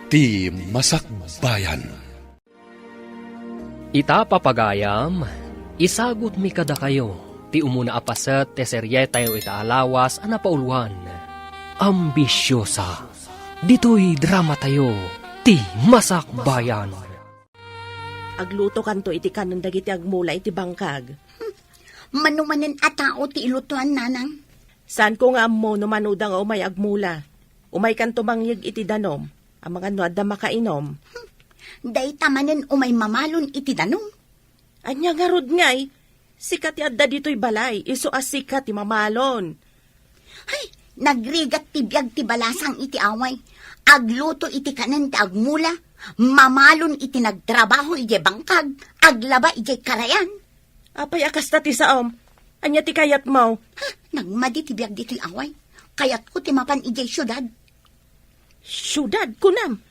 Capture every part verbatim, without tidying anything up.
Ti Masakbayan. Ita, papagayam, isagutmi kadakayo ti umuna a paset ti serietayo ita a lawas a napauluan, Ambisiosa. Ditoy dramatayo, Ti Masakbayan. Aglutokanto iti kanen dagiti agmula iti bangkag. Mano manen a tao ti ilutoan, nanang? Saanko nga ammo no manoda nga umay agmula. Umaykanto mangyeg iti danum, amangan no adda makainum. Dayta manen umay mamalon iti danum. Ania ngarud ngay? Sika ti adda ditoy balay, isu a sika ti mamalon. Hay, nagrigat ti biag ti balasang iti away. Agluto iti kanen ti agmula, mamalon iti nagtrabaho idiay bangkag, aglaba idiay karayan. Apay a kasta ti saom? Ania ti kayatmo? Ha, nagmadi ti biag ditoy away. Kayatko ti mapan idiay siudad. Siudad, kunam?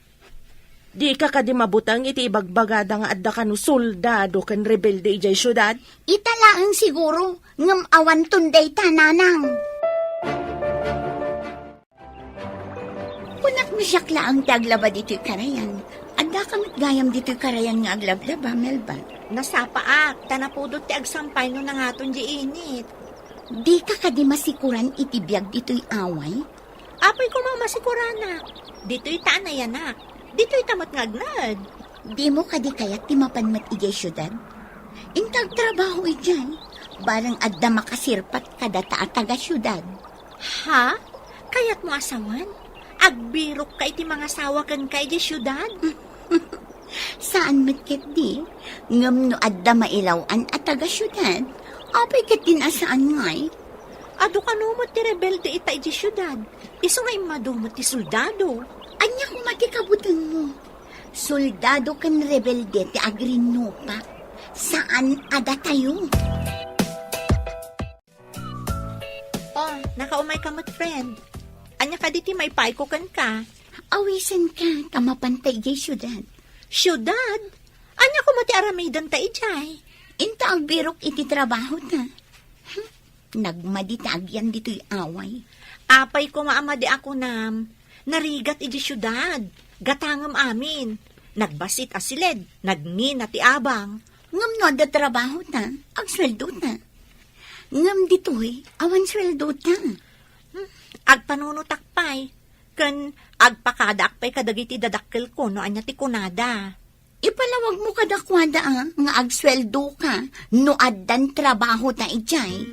Dika kadi mabuteng iti ibagbagada nga adda kano soldado ken rebelde idiay siudad? Ita laeng siguro, ngem awanton dayta, nanang. Kunak no siak laeng ti aglaba ditoy karayan. Addaka met gayam ditoy karayan nga aglablaba, Melba. Nasapaak, ta napudot ti agsampay no nangaton di init. Dika kadi masikuran iti biag ditoy away? Apay koma masikuranak. Ditoy ta a nayanak. Ditoy ta met nga agnaed. Dimo kadi kayat ti mapan met idiay siudad? Inta agtrabaho idiay. Bareng adda makasirpat kadata a taga-siudad. Ha? Kayatmo a sawen? Agbirokka iti mangasawa kenka idiay siudad? Saan met ketdi, ngem no adda mailaw-an a taga-siudad, apay ketdin a saan ngay? Adu kano met ti rebelde ita idiay siudad, isu nga immadu met ti soldado. Ania koma ti kabutengmo? Soldado ken rebelde ti agrinnupak. Saan a datayo. Oh, nakaumayka met, friend. Ania kadi ti maipaayko kenka? Awisenka, ta mapanta idiay siudad. Siudad? Ania koma ti aramidenta idiay? Inta agbirok iti trabahota. Hmm, nagmadi ti agyan ditoy away. Apay koma a madi a kunam? Narigat idiay siudad. Gatangem amin. Nagbassit a siled, nagngina ti abang. Ngem no adda trabahota, agsueldota. Ngem ditoy, awan sueldota. Hmm, agpanunotak pay, ken agpakadaak pay kadagiti dadakkelko no ania ti kunada. Ipalawagmo kadakuada, a, nga agsueldoka no addan trabahota idiay.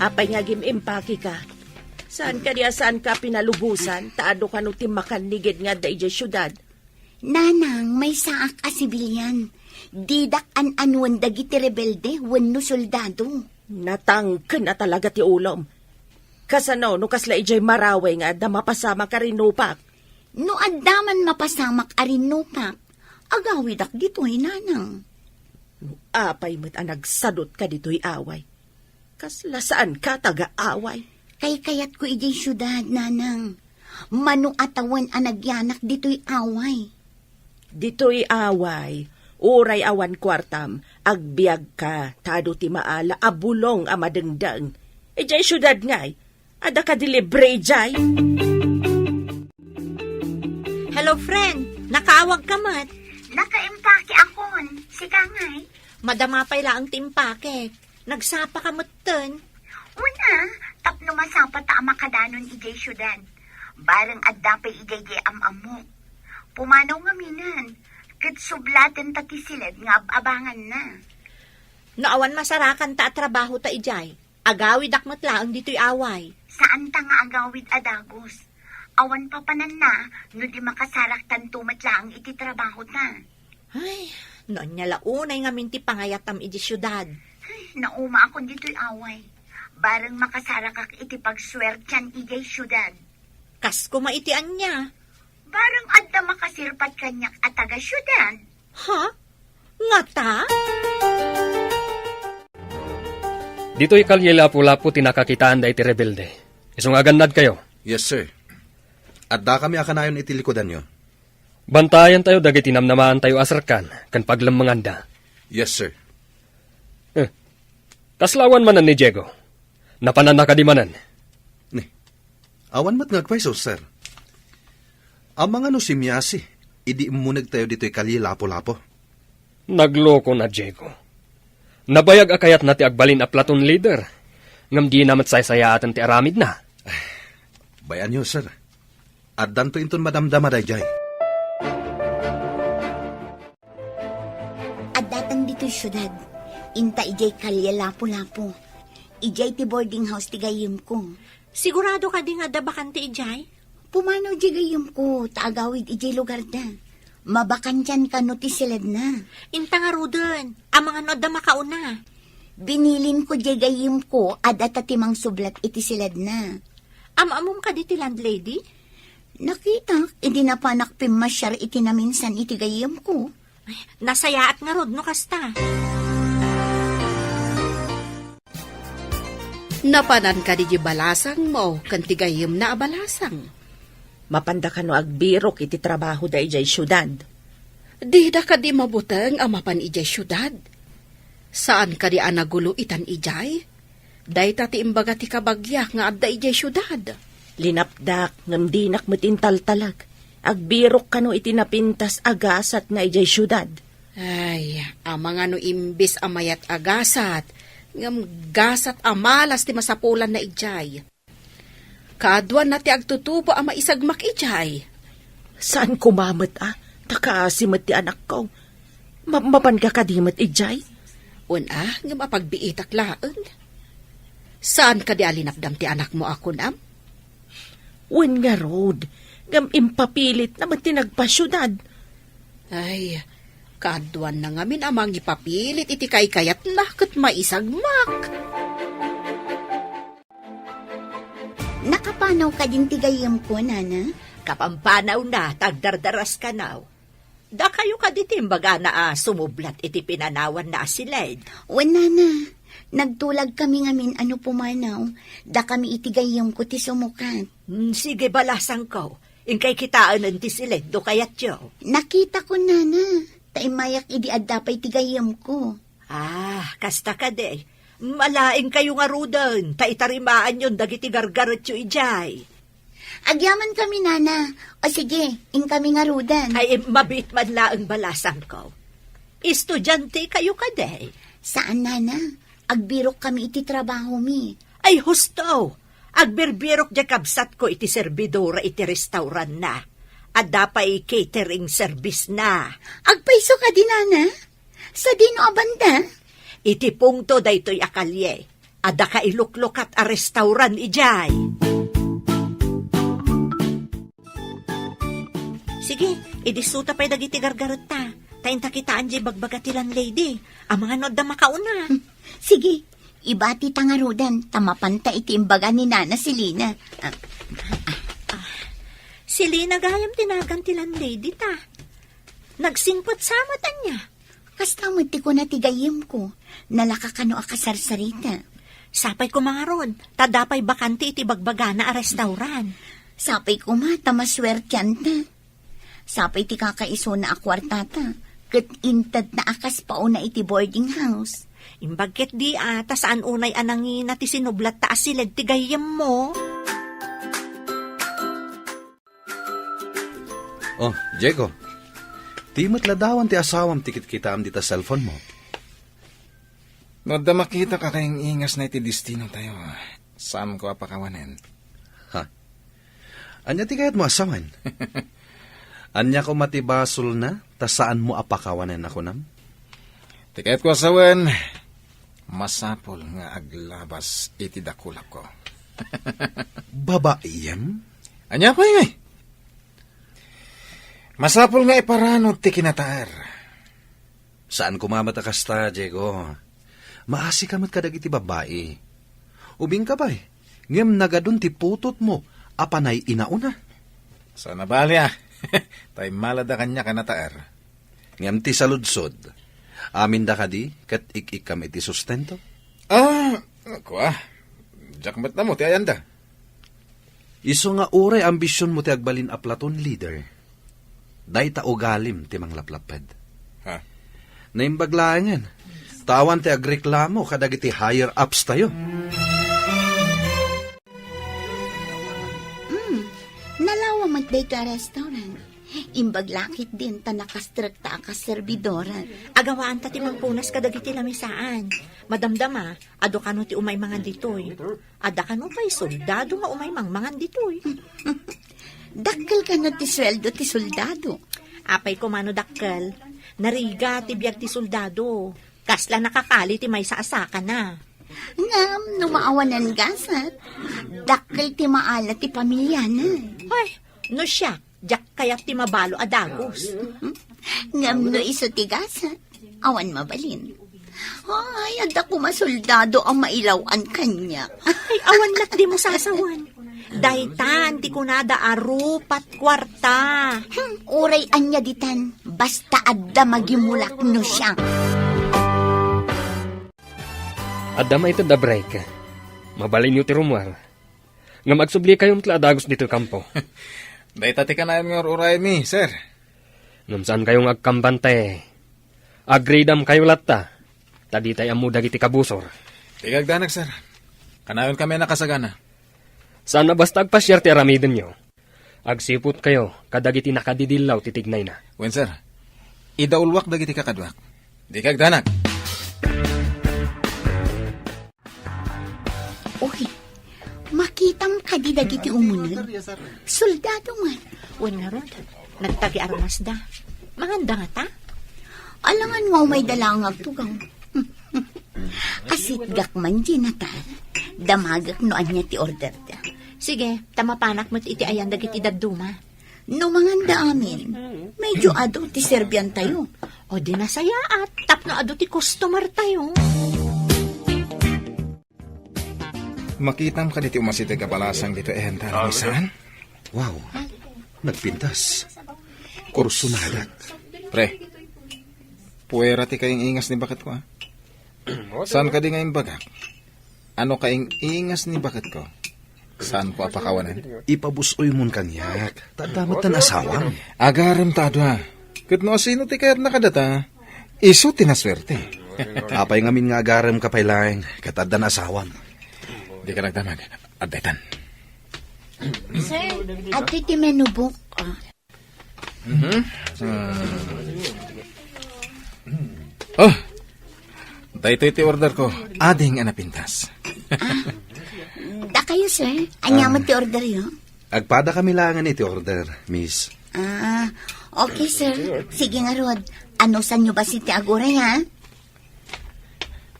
Apay nga agim-impakeka? Saan kadi a saanka pinalubosan, ta adu kano ti makannigid nga adda idiay siudad? Nanang, maysaak a sibilian. Didak an-anuen dagiti rebelde wenno soldado. Natangken a talaga ti ulom. Kasano no kasla idiay Marawi nga adda mapasamak a rinnupak? No adda man mapasamak a rinnupak, agawidak ditoy, nanang. No apay met a nagsadutka ditoy away, kasla saanka taga-away? Kaykayatko idiay siudad, nanang. Mano a tawen a nagyanak ditoy away. Ditoy away, uray awan kuartam, agbiagka, ta adu ti maala a bulong a madengdeng. Idiay siudad ngay, adda kadi libre idiay? Hello, friend. Nakaawagka met? Nakaimpake akon. Sika ngay? Madama pay laeng ti impakek. Nagsapaka metten? Wen a, tapno masapata a makadanon idiay siudad. Bareng adda pay idiay di am-ammok. Pumanaw ngaminen, ket sublatenta ti siled nga ab-abanganna. No awan masarakanta a trabahota idiay, agawidak met laeng ditoy away. Saanta nga agawid a dagus. Awan papananna no di makasaraktanto met laeng iti trabahota. Ay, no ania la unay ngamin ti pangayatam iti siudad. Ay, naumaakon ditoy away. Bareng makasarakak iti pagsuertian idiay siudad. Kas koma iti ania? Bareng adda makasirpat kaniak a taga-siudad. Ha? Ngata? Ditoy Kalye Lapu-Lapu ti nakakitaanda iti rebelde. Isu nga agannadkayo. Yes, sir. Addakami a kanayon iti likudanyo. Bantayentayo dagiti namnamaantayo a serkan ken paglemmenganda. Yes, sir. Eh, kasla awan manen ni Diego? Napananna kadi manen? Ni, awan met nga agpayso, sir. Amangan no si Miyasi, idi immunegtayo ditoy Kalye Lapu-Lapu? Nagloko na, Diego. Nabayag a kayatna ti agbalin a platoon leader, ngem dina met saysayaaten ti aramidna. Bay-anyo, sir. Addanto inton madamdama daydiay. Addatan ditoy siudad. Inta idiay Kalye Lapu-Lapu. Idiay ti boarding house ti gayyemko. Sigurado kadi nga adda bakante idiay? Pumanaw diay gayyemko, ta agawid idiay lugarda. Mabakantian kano ti siledna. Inta ngaruden, amangan no adda makauna. Binilinko diay gayyemko, adda ta ti mangsublat iti siledna. Am-ammom kadi ti landlady? Nakitak, idi napanak pimmasiar iti naminsan iti gayyemko. Ay, nasayaat ngarud no kasta. Napanan kadi diay balasangmo ken ti gayyemna a balasang? Mapanda kano agbirok iti trabahoda idiay siudad? Dida kadi mabuteng a mapan idiay siudad? Saan kadi a nagulo itan idiay? Dayta ti imbaga ti kabagiak nga adda idiay siudad. Linapdak, ngem dinak met intaltalek. Agbirok kano iti napintas a gasatna idiay siudad. Ay, amangan no imbes a mayat a gasat, ngem gasat a malas ti masapulanna idiay. Kaaduanna ti agtutubo a maisagmak idiay. Saan koma met a, ta kaasi met ti anakko. Ma-, mapanka kadi met idiay? Wen a, ngem apagbiitak laeng. Saan kadi a linapdam ti anakmo a kunam? Wen ngarud, ngem impapilitna met ti nagpasiudad. Ay, kaaduanna ngamin a mangipapilit iti kaykayatna ket maisagmak. Nakapanaw kadin ti gayyemko, nana? Kapampanawna, ta agdardaras kanaw. Dakayo kadi ti imbagana a sumublat iti pinanawanna a siled? Wen, nana. Nagtulagkami ngamin a no pumanaw, dakami iti gayyemko ti sumukat. Hmm, sige, balasangko. Inkay kitaenen ti siled no kayatyo. Nakitakon, nana. Ta immayak idi adda pay ti gayyemko. Ah, kasta kadi. Malaingkayo ngaruden, ta itarimaanyon dagiti gargaretyo idiay. Agyamankami, nana. O sige, inkami ngaruden. Ay, mabiit man laeng, balasangko. Estudiantekayo kadi? Saan, nana. Agbirokkami iti trabahomi. Ay, husto! Agbirbirok diay kabsatko iti serbidora iti restauranna. Adda pay catering service-na. Agpayso kadi, nana? Sadino a banda? Iti pungto daytoy a kalye. Adda kailuklukat a restauran idiay. Sige, idissuta pay dagiti gargaretta. Ta inta kitaen diay bagbaga ti landlady. Amangan no adda makauna. Sige, ibatita ngaruden, ta mapanta iti imbaga ni Nana Selina. Ah, ah, ah. Selina gayam ti nagan ti landlady ta. Nagsingpet sa met ania? Kasta met ti kuna ti gayyemko, nalaka kano a kasarsarita. Sapay koma ngarud, ta adda pay bakante iti bagbagana a restauran. Sapay koma ta masuertianta. Sapay ti kakaisuna a kuartata, ket intedna a kas pauna iti boarding house. Imbag ketdi a, ta saan unay a nangina ti sinublatta a siled ti gayyemmo. Oh, Diego. Ti met ladawan ti asawam ti kitkitaam dita cellphone mo. No adda makitak a kaing-ingasna iti destinotayo, saanko a pakawanen. Ha? Ania ti kayatmo a sawen? Ania koma ti basolna, ta saanmo a pakawanen a kunam? Ti kayatko a sawen, masapul nga aglabas iti dakulakko. Babaiem? Ania pay ngay? Masapul nga iparanud ti kinataer. Saan koma met a kasta, Diego. Maasika met kadagiti babbai. Ubingka pay, ngem nagadun ti putotmo a panay inauna. Saan a bali a. Ta immalada kaniak a nataer. Ngem ti saludsod, aminda kadi ket ik-ikkam iti sustento? Ah, kua. Diak met ammo ti ayanda. Isu nga uray ambisionmo ti agbalin a platoon leader, dayta ugalim ti manglaplapped. Ha? Naimbag laengen, ta awan ti agreklamo kadagiti higher-ups tayo. Mm, Nalawa met daytoy a restaurant. Imbag la ketdin ta nakastrekta a kaserbidoran. Agawaan ta ti mangpunas kadagiti lamisaan. Madamdama, adu kano ti umay mangan ditoy. Adda kano pay soldado nga umay mangmangan ditoy. Dakkel kano ti sueldo ti soldado? Apay koma no dakkel. Narigat ti biag ti soldado. Kasla nakakali ti maysa a sakana. Ngem no maawanan gasat, dakkel ti maala ti pamiliana. Ay, no siak, diak kayat ti mabalo a dagus. Ngem no isu ti gasat, awan mabalin. Ay, adda koma soldado a mailaw-an kaniak. Ay, awan met dimo sasawen. Daytan ti kunada a rupat kuarta. Hmm, uray ania ditan, basta adda magimulak no siak. Adda maited a break. Mabalinyo ti rummuar. Ngem agsublikayo met la a dagus ditoy kampo. Dayta ti kanayon nga ur-urayenmi, sir. Ngem saankayo nga agkambante. Agridamkayo latta, ta ditay ammo dagiti kabusor. Dika agdanag, sir. Kanayonkami a nakasagana. Saan a basta agpasiar ti aramidenyo. Agsiputkayo kadagiti nakadidillaw ti tignayna. Wen, sir. Idauluak dagiti kakaduak. Dika agdanag. Uy, makitam kadi dagiti umuneg? Soldado man. Wen ngarud, nagtagiarmasda. Manganda ngata? Alangan nga umayda laeng agtugaw. Asitgak man, Jonathan. Damagek no ania ti orderda. Sige, ta mapanak met iti ayan dagiti dadduma. No manganda amin, medyo adu ti serbiantayo. O di nasayaat, tapno adu ti customertayo. Makitam kadi ti umasideg a balasang ditoy enta, Ramisan? Wow, nagpintas. Kursunadak. Pre, puwera ti kaing-ingas ni baketko, ah. Saan kadi nga imbagak? Ano kaing-ingas ni baketko? Saanko a pakawanen? Ipabus-oymon kaniak. Ta adda met tan asawam. Agarem ta adua. Ket no asino ti kayatna kadata, isu ti nasuerte. Apay ngamin nga agarem ka pay laeng, ket addan asawam. Dika nagdamag. Adda itan. Sir, adtoy ti menu book. Ah. Mhm. Ah. Oh, daytoy ti order ko. Ading a napintas. Ah, dakayo, sir. Ania met ti orderyo? Agpada kami laengen iti order, miss. Ah, okay, sir. Sige ngarud. Anusanyo bassit ti aguray, ha?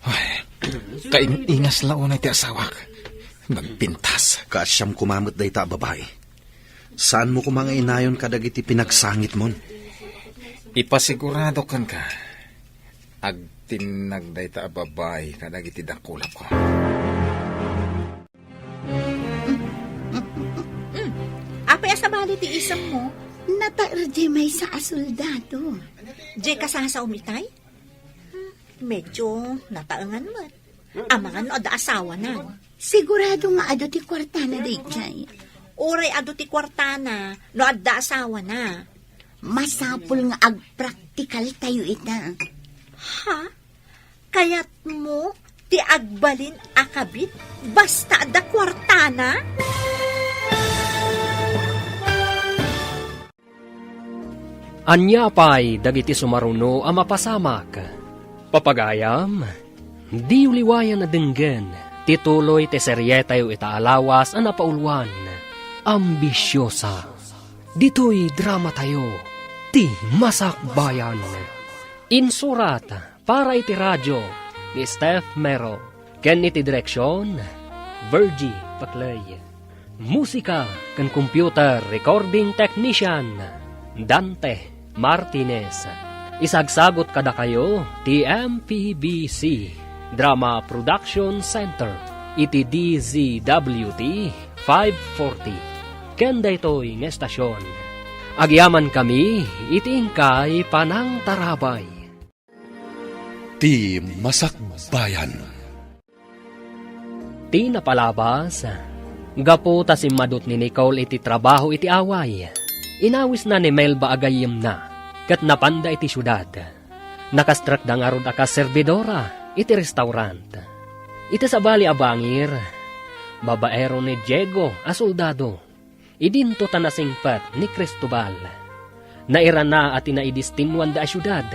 Ay, kaing-ingas la unay ti asawak. Nagpintas. Kaasiam koma met dayta a babai. Saanmo koma nga inayon kadagiti pinagsangitmon? Ipasigurado kenka, agtinnag dayta a babai kadagiti dakulapko. Mm. Apay a sabali ti isemmo? Nataer diay maysa a soldado. Diay kasasaom itay? Hmm, medyo nataengan met. Amangan no adda asawana. Sigurado nga adu ti kuartana daydiay. Uray adu ti kuartana no adda asawana. Masapul nga agpraktikaltayo ita. Ha? Kayatmo ti agbalin a kabit basta adda kuartana? Ania pay dagiti sumaruno a mapasamak? Papagayam, diyo liwayan a denggen ti tuloy ti serietayo ita a lawas a napauluan, Ambisyosa. Ditoy dramatayo, Ti Masakbayan. Insurat para iti radio ni Steph Mero, ken iti direksion, Virgie Paclay. Musika ken computer recording technician, Dante Martinez. Isagsagut kadakayo ti M P B C Drama Production Center iti D Z W T five forty. Ken daytoy nga estasion, agyamankami iti inkay panangtarabay. Ti Masakbayan. Ti napalabas, gapu ta simmadut ni Nicole iti trabaho iti away, inawisna ni Melba a gayyemna, ket napanda iti siudad. Nakastrekda ngarud a kas-serbidora iti restaurant. Iti sabali a bangir, babaero ni Diego a soldado. Idinto ta nasingpet ni Cristobal. Nairana a tinaidistinnuanda a siudad,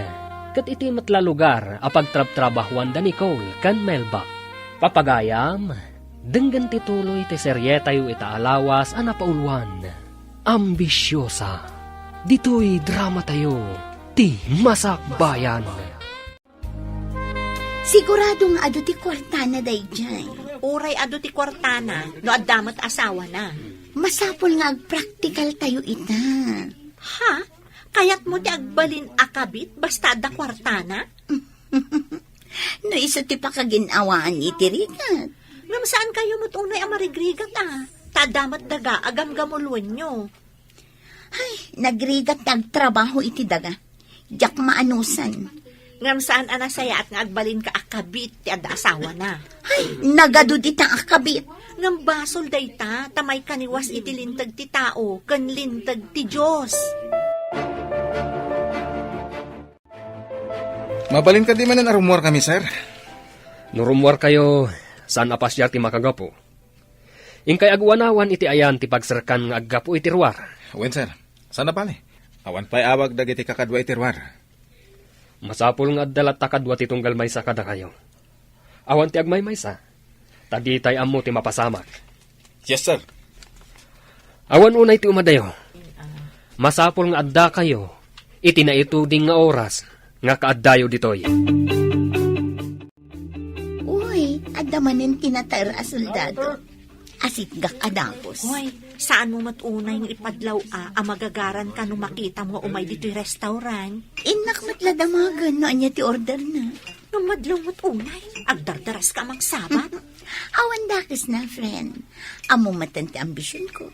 ket iti met la lugar a pagtrabtrabahuanda ni Cole ken Melba. Papagayam, denggen ti tuloy ti serietayo ita a lawas a napauluan, Ambisiosa. Ditoy dramatayo, ti Masakbayan. Sigurado nga adu ti kuartana daydiay. Uray adu ti kuartana, no adda met asawana. Masapul nga agpraktikal tayo ita. Ha? Kayatmo ti agbalin a kabit basta adda kuartana? No isu ti pakagin-awaan iti rigat. Ngem saan kayo met unay a marigrigat a? Ta adda met daga a gamgamuloenyo. Ay, nagrigat ti agtrabaho iti daga. Diak maanusan. Ngem saan a nasayaat nga agbalinka a kabit ti adda asawana. Ay, nagadu dita a kabit. Ngem basol dayta, ta maikaniwas iti linteg ti tao ken linteg ti Dios. Mabalin kadi manen a rummuarkami, sir? No rummuarkayo, saan a pasiar ti makagapu. Inkay aguanawan iti ayan ti pagserkan nga aggapu iti ruar. Wen, sir. Saan a bale? Awan pay awag dagiti kakadua iti ruar. Masapul nga adda latta kadua ti tunggal maysa kadakayo. Awan ti agmaymaysa, ta ditay ammo ti mapasamak. Yes, sir. Awan unay ti umadayo. Masapul nga addakayo iti naituding nga oras nga kaaddayo ditoy. Uy, adda manen ti nataer a soldado. Asitgak a dapos. Hoy, saan mo met unay nga ipadlaw a, a magagaran ka no makitam nga umay ditoy restaurant? Innak met la damagen no ania ti order na. Ngem madlaw met unay, agdardaras ka a mangsabat. Awan dakes na, friend. Ammo met ti ambision ko.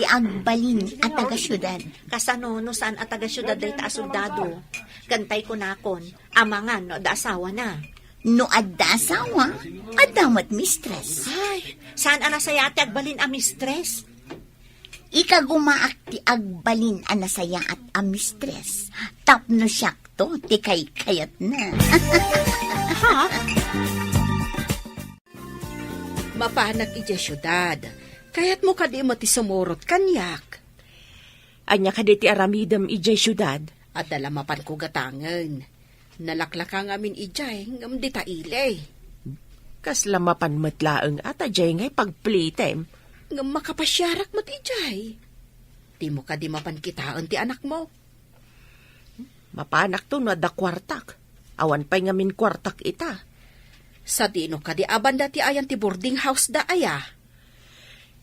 Ti agbalin a taga-siudad. Kasano no saan a taga-siudad dayta a soldado? Ken tay kunakon, amangan no adda asawana. No adda asawa, adda met mistress. Ay, saan a nasayaat ti agbalin a mistress? Ikagumaak ti agbalin a nasayaat a mistress. Tapno siakto ti kaykayatna. Ha? Mapanak idiay siudad. Kayatmo kadi met ti sumurot kaniak? Ania kadi ti aramidem idiay siudad? Adda la mapanko gatangen. Nalaklaka ngamin idiay, ngem dita ili. Kasla mapan met laeng a ta diay ngay pagplitem. Ngem makapasiarak met idiay. Dimo kadi mapan kitaen ti anakmo? Mapanakto no adda kuartak. Awan pay ngamin kuartak ita. Sadino kadi a banda ti ayan ti boarding house da aya?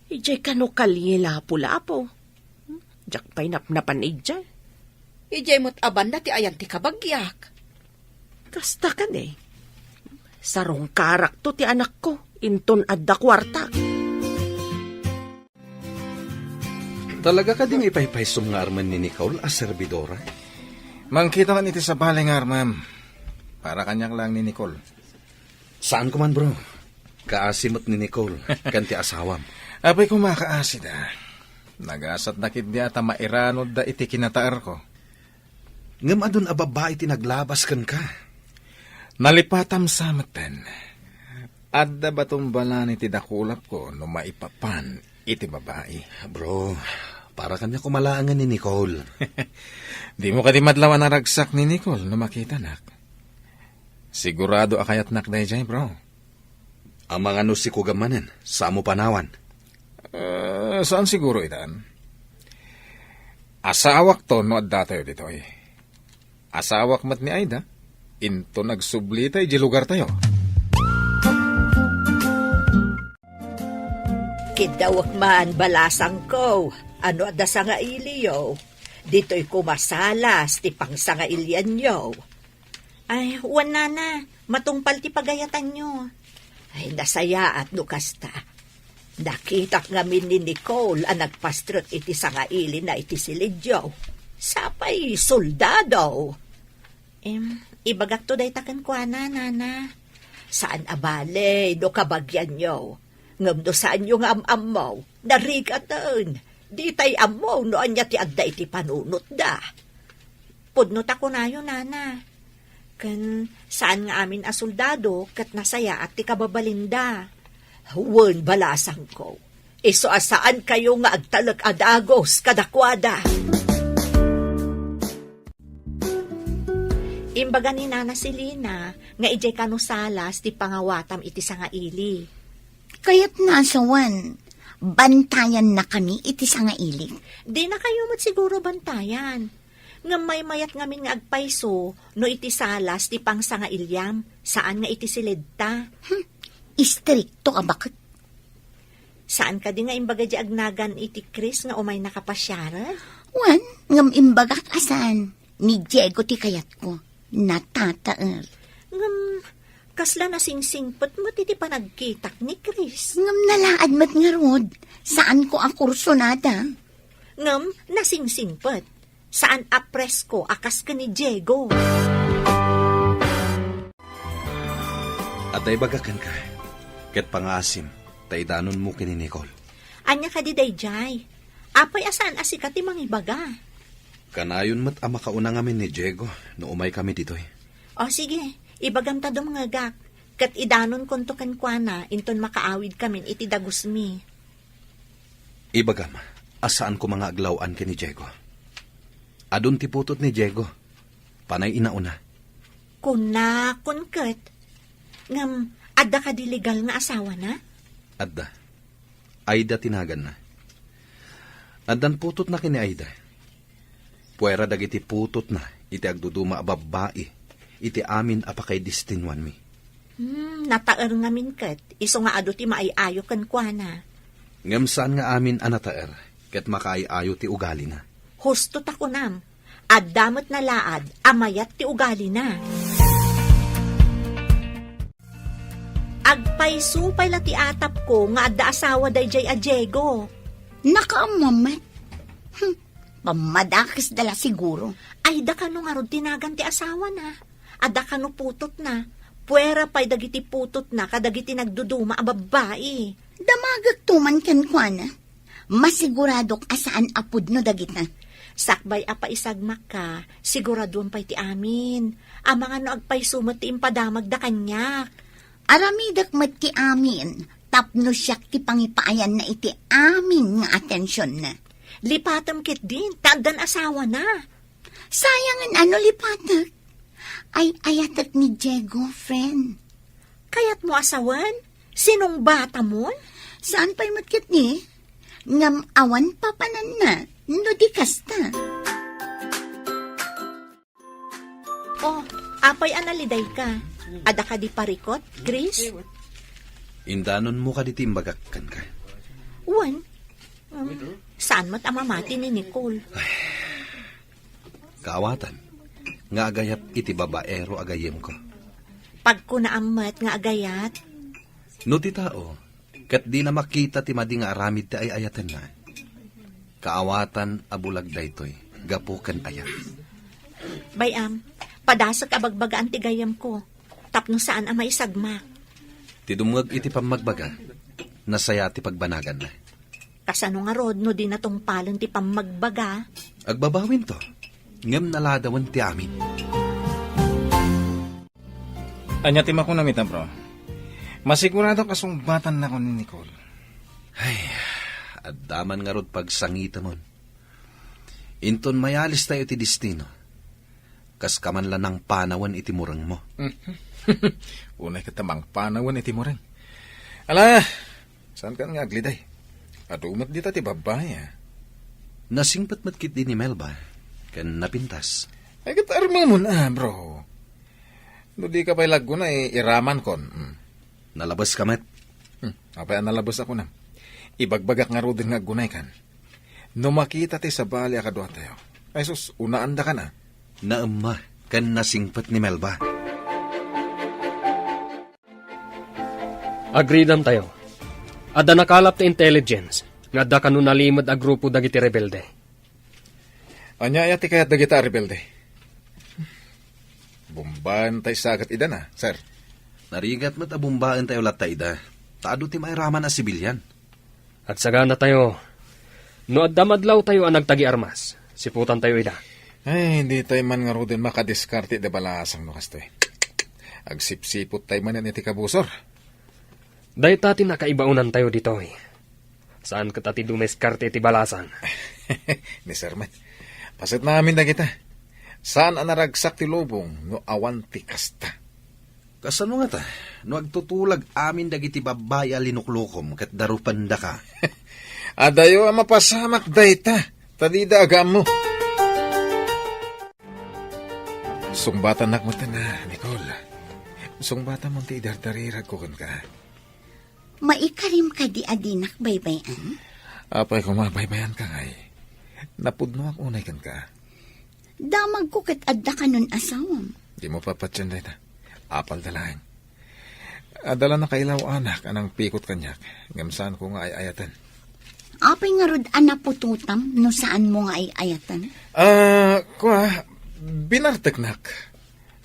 Idiay kano Kalye Lapu-Lapu. Diak pay napnapan idiay. Idiay met a banda ti ayan ti kabagiak. Kasta kadi. Sarungkarakto ti anakko, inton adda kuartak. Talaga kadi nga ipaypaysom nga armen ni Nicole a serbidora? Mangkita man iti sabali nga armem. Para kaniak laeng ni Nicole. Saan ko man, bro. Kaasi met ni Nicole, ken ti asawam. Apay koma kaasida. Nagasatda ketdi a ta mairanodda iti kinataerko. Ngem adun a babbai ti naglabas kenka. Nalipatam sa metten. Adda baton balani ti dakulapko no maipapan iti babai. Bro, para kaniak koma laengen ni Nicole. Dimo kadi madlaw a naragsak ni Nicole no makitanak? Sigurado a kayatnak daydiay, bro. Amangan no sikugam manen, samo panawan. Eh, saan siguro itan? Asawakto no addatayo ditoy. Asawak met ni Aida, inton agsublita idiay lugartayo. Kiddawek man, balasangko, no adda sangailiyo. Ditoy koma salas ti pangsangailianyo. Ay, wen, nana, matungpal ti pagayatanyo. Ay, nasayaat no kasta. Nakitak ngamin ni Nicole a nagpastrek iti sangailina iti silidyo. Sapay soldado. Em, ibagakto dayta kenkuana, nana. Saan a bale no kabagianyo. Ngem no saanyo nga am-ammo, narigaten. Ditay ammo no ania ti adda iti panunotda. Pudno ta kunayo, nana. Ken saan nga amin a soldado ket nasayaat ti kababalinda. Wen, balasangko, Isu a saankayo nga agtalek a dagus kadakuada. Imbaga ni Nana Selina nga idiay kano salas ti pangawatam iti sangaili. Kayatna a sawen, bantayannakami iti sangaili. Dinakayo met siguro bantayan. Ngem maymayat ngamin nga agpayso no iti salas ti pangsangailiam, saan nga iti siledta. Hmm, istrikto a baket. Saan kadi nga imbaga di agnagan iti Chris nga umaynaka pasiaren? Wen, ngem imbagak a saan. Ni Diego ti kayatko. Natataer. Ngem, kasla nasingsingpet met iti panagkitak ni Chris. Ngem nalaad met ngarud. Saanko a kursunada. Ngem, nasingsingpet. Saan a presko a kas ken ni Diego. Adda ibagak kenka, ket pangaasim, ta idanonmo ken ni Nicole. Ania kadi daydiay? Apay a saan a sika ti mangibaga? Kanayon met a makauna ngamin ni Diego no umaykami ditoy. O sige, ibagam ta dumngegak, ket idanonkonto kenkuana inton makaawidkamin iti dagusmi. Ibagam a saan koma nga aglaw-an ken ni Diego. Adun ti putot ni Diego. Panay inauna. Kunakon ket. Ngem, adda kadi legal nga asawana? Adda. Aida ti naganna. Addan putotna ken ni Aida. Puera dagiti putotna iti agduduma a babbai iti amin a pakaidestinuanmi. Hmm, nataer ngamin ket, isu nga adu ti maay-ayo kenkuana. Ngem saan nga amin a nataer ket makaay-ayo ti ugalina. Husto ta kunam, adda met nalaad a mayat ti ugalina. Agpayso pay la ti atapko nga adda asawa daydiay a Diego. Nakaammo met. Hmm, pammadakesda la siguro. Ay, da kano ngarud ti nagan ti asawana? Adda kano putotna? Puera pay dagiti putotna kadagiti nagduduma a babbai. Damagekto man kenkuana. Masiguradok a saan a pudno dagita. Sakbay a paisagmakka, siguraduem pay ti amin. Amangan no agpayso met ti impadamagda kaniak. Aramidek met ti amin, tapno siak ti pangipaayanna iti amin nga atensionna. Lipatem ketdin, ta addan asawana. Sayangen a no lipatek. Ay-ayatek ni Diego, friend. Kayatmo a sawen? Sinungbatamon? Saan pay met ketdi? Ngem awan papananna, no di kasta. Oh, apay a nalidayka? Adda kadi parikut, Chris? Indanonmo kadi ti imbagak kenka? Wen, um, saan met a mamati ni Nicole? Kaawatan nga agayat iti babaero a gayyemko. Pagkunaam met nga agayat. No ti tao, ket dina makita ti madi nga aramid ti ay-ayatenna, kaawatan a bulag daytoy gapu ken ayat. Bay-am, padasek a bagbagaan ti gayyemko, tapno saan a maisagmak. Ti dumngeg iti pammagbaga, nasaya ti pagbanaganna. Kasano ngarud no dina tungpalen ti pammagbaga? Agbabawinto, ngem naladawen ti amin. Ania ti makunam ita, bro? Masiguradok a sungbatan nako ni Nicole. Ay, adda man ngarud pagsangitemon. Inton mayalis tayo iti destino, kas ka man la nangpanawen iti murengmo. Unay ket ta mangpanawen iti mureng. Ala, saan kan nga agliday? Adu met dita ti babbai, ah. Nasingpet met ketdi ni Melba, ken napintas. Ay, ket armemon, ah, bro. No di ka pay lagguna, eh, iraman kon. Hmm. Nalabes ka met. Hmm, apay a nalabes a kunam? Ibagbagak ngaruden nga aggunay kan. No makita ti sabali a kaduatayo. Ay sus, unaanda kan, ah. Naemma ken nasingpet ni Melba. Agridam tayo. Adda nakalap ti intelligence nga adda kano nalimed a grupo dagiti rebelde. Ania aya ti kayat dagita a rebelde? Bombaen tay sagat ida na, sir. Narigat met a bombaen tayo latta ida. Ta adu ti mairaman a sibilian. Agsagana tayo. No adda madlaw tayo a nagtagi armas, siputan tayo ida. Ay, di tayo man ngaruden makadiskarte ida balasang no kastoy. Agsipsipot tayo manen iti kabusor. Dayta ti nakaibaonan tayo ditoy. Saan ket a ti dumiskarte iti balasang. Ni Sir Mike, paset na amin dagita. Saan a naragsak ti lubong no awan ti kasta. Kasano ngata, no agtutulag amin dagiti babbai a linuklukom ket darupendaka? Adayo a mapasamak dayta, ta dida agaammo. Sungbatanak met, Nicole. Sungbatam ti idardariragko kenka. Maikarim kadi a dinak baybay-an? Apay koma, baybayanka ngay. Napudnoak unay kenka. Damagko ket adda kanon asawam. Dimo papatien dayta. Apalda laeng. Adda la nakailaw-anak a nangpikot kaniak, ngem saanko nga ay-ayaten. Apay ngarud a naputotam no saanmo nga ay-ayaten? Ah, kua, binarteknak.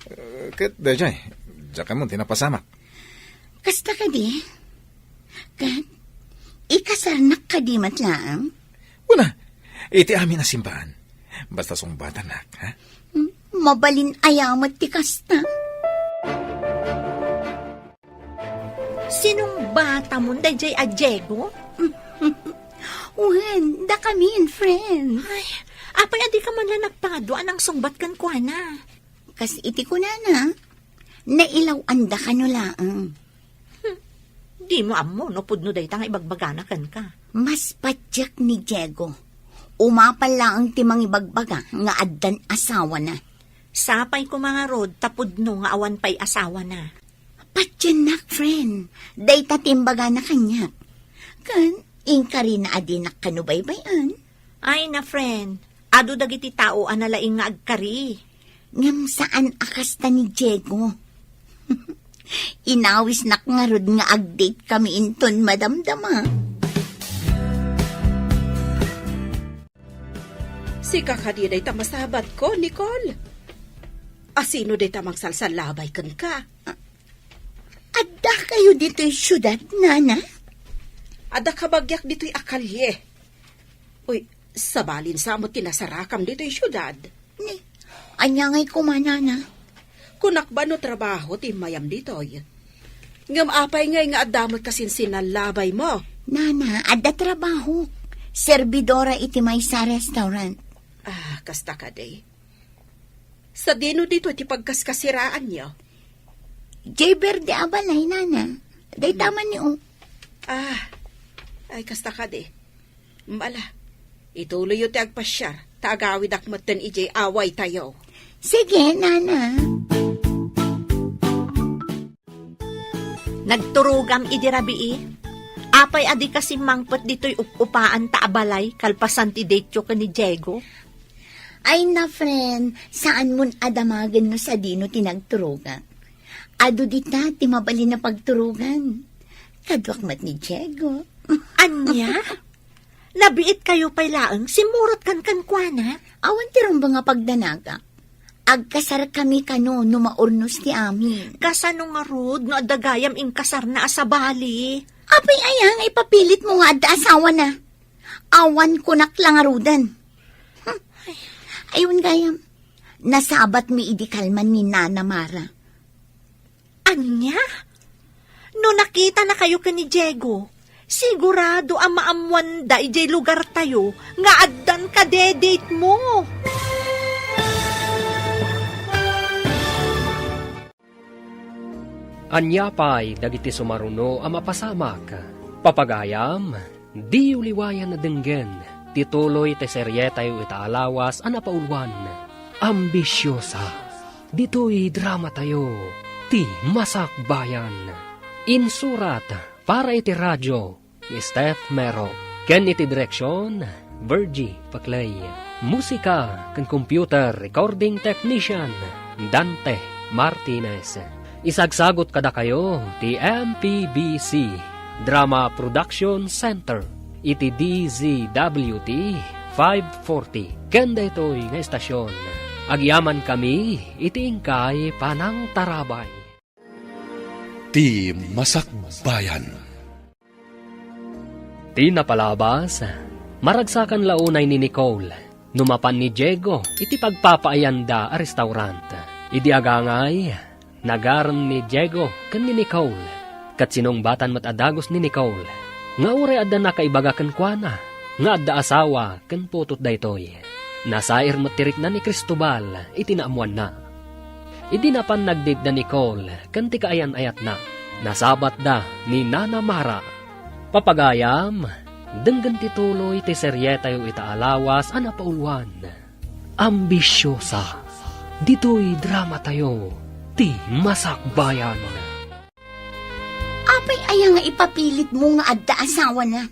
Eh, ket daydiay, diak ammo ti napasamak. Kasta kadi? Ket, ikasarnak kadi met laeng? Kuna, iti amin a simbaan. Basta sungbatanak, ha? Hmm, mabalin aya met ti kasta? Sinungbatamon daydiay a Diego? Wen, dakamin, friend. Ay, apay a dika man la nagpangadu a nangsungbat kenkuana? Kas iti kunana, nailaw-anda kano laeng. Hmm. Dimo ammo no pudno dayta nga ibagbagana kenka. Mas patiek ni Diego. Umapal laeng ti mangibagbaga nga addan asawana. Sapay koma ngarud ta pudno nga awan pay asawana. Patiennak, friend. Dayta ti imbagana kaniak. Ken, inkarina a dinak kano baybay-an. Ay na, friend. Adu dagiti tao a nalaing nga agkari. Ngem saan a kasta ni Diego. Inawisnak ngarud nga ag-date kami inton madamdama. Sika kadi dayta masabatko, Nicole? Asino dayta mangsalsallabay kenka? Adda kayo ditoy siudad, Nana? Adda kabagiak ditoy a kalye. Uy, sabalin sa met ti nasarakam ditoy siudad. Ni, ania ngay koma, Nana? Kunak ba no trabaho ti immayam ditoy? Ngem apay ngay nga adda met kasinsinnallabaymo? Nana, adda trabaho. Serbidora iti maysa a restaurant. Ah, kasta kadi. Sadino ditoy ti pagkaskasiraanyo? Jay Verde a balay, Nana. Dayta man ni, o. Ah, ay, kasta kadi. Mala, ituloyyo ti agpasiar, ta agawidak metten idiay awaytayo. Sige, Nana. Nagturogam idi rabii? Apay a dika simmangpet ditoy up-upaanta a balay kalpasan ti date-yo ken ni Diego? Ay na, friend, saanmon a damagen no sadino ti nagturogak. Adu dita ti mabalin a pagturogan. Kaduak met ni Diego. Ania? Nabiit kayo pay laeng, simmurot kan kenkuana? Awan ti rumbeng a pagdanagak. Agkasarkami kano no maurnos ti amin. Kasano ngarud no adda gayam inkasarna a sabali? Apay aya nga ipapilitmo nga adda asawana? Awan kunak la ngaruden. Hmm. Ay, wen gayam. Nasabatmi idi kalman ni Nana Mara. Ania? No nakitanakayo ken ni Diego, sigurado a maammoanda idiay lugartayo nga addan kadedate-mo. Ania pay dagiti sumaruno a mapasamak? Papagayam, diyo liwayan a denggen ti tuloy ti serietayo ita a lawas a napauluan, Ambisiosa. Ditoy dramatayo, Ti Masakbayan. Insurat para iti radio, ni Steph Mero. Ken iti direksion, Virgie Paclay. Musika ken computer recording technician, Dante Martinez. Isagsagot kadakayo ti M P B C Drama Production Center iti D Z W T five forty. Ken daytoy nga estasion, agyamankami iti inkay panangtarabay. Ti Masakbayan. Ti napalabas, maragsakan la unay ni Nicole no mapan ni Diego iti pagpapaayanda a restaurant. Idi agangay, nagarem ni Diego ken ni Nicole, ket sinungbatan met a dagus ni Nicole. nga uray adda nakaibaga kenkuana nga adda asawa ken putotda daytoy. Nasair met ti rikna ni Cristobal iti naammoanna. Idi napan nagdate da Nicole ken ti kaayan-ayatna, nasabatda ni Nana Mara. Papagayam, denggen ti tuloy ti serietayo ita a lawas a napauluan. Ambisiosa. Ditoy dramatayo ti Masakbayan. Apay aya nga ipapilitmo nga adda asawana?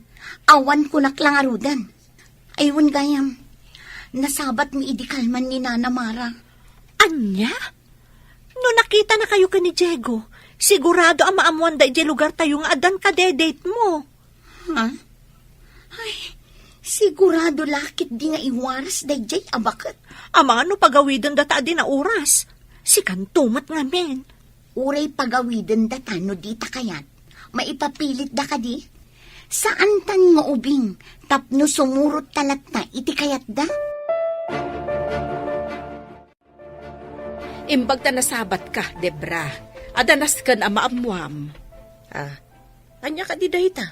Awan kunak la ngaruden. Ay, wen gayam, nasabatmi idi kalman ni Nana Mara. Ania? No nakitanakayo ken ni Diego, sigurado a maammoanda idiay lugartayo nga addan kadedatemo. Ha? Ay, sigurado la ketdi nga iwaras daydiay a baket. Amangan no pagawidenda ta adda oras. Sikanto met ngamin. Uray pagawidenda ta no dita kayat, maipapilitda kadi? Saantan nga ubing tapno sumurot ta latta iti kayatda? Imbag ta nasabatka, Debra. Adda nasken a maammoam. Ah, ania kadi dayta?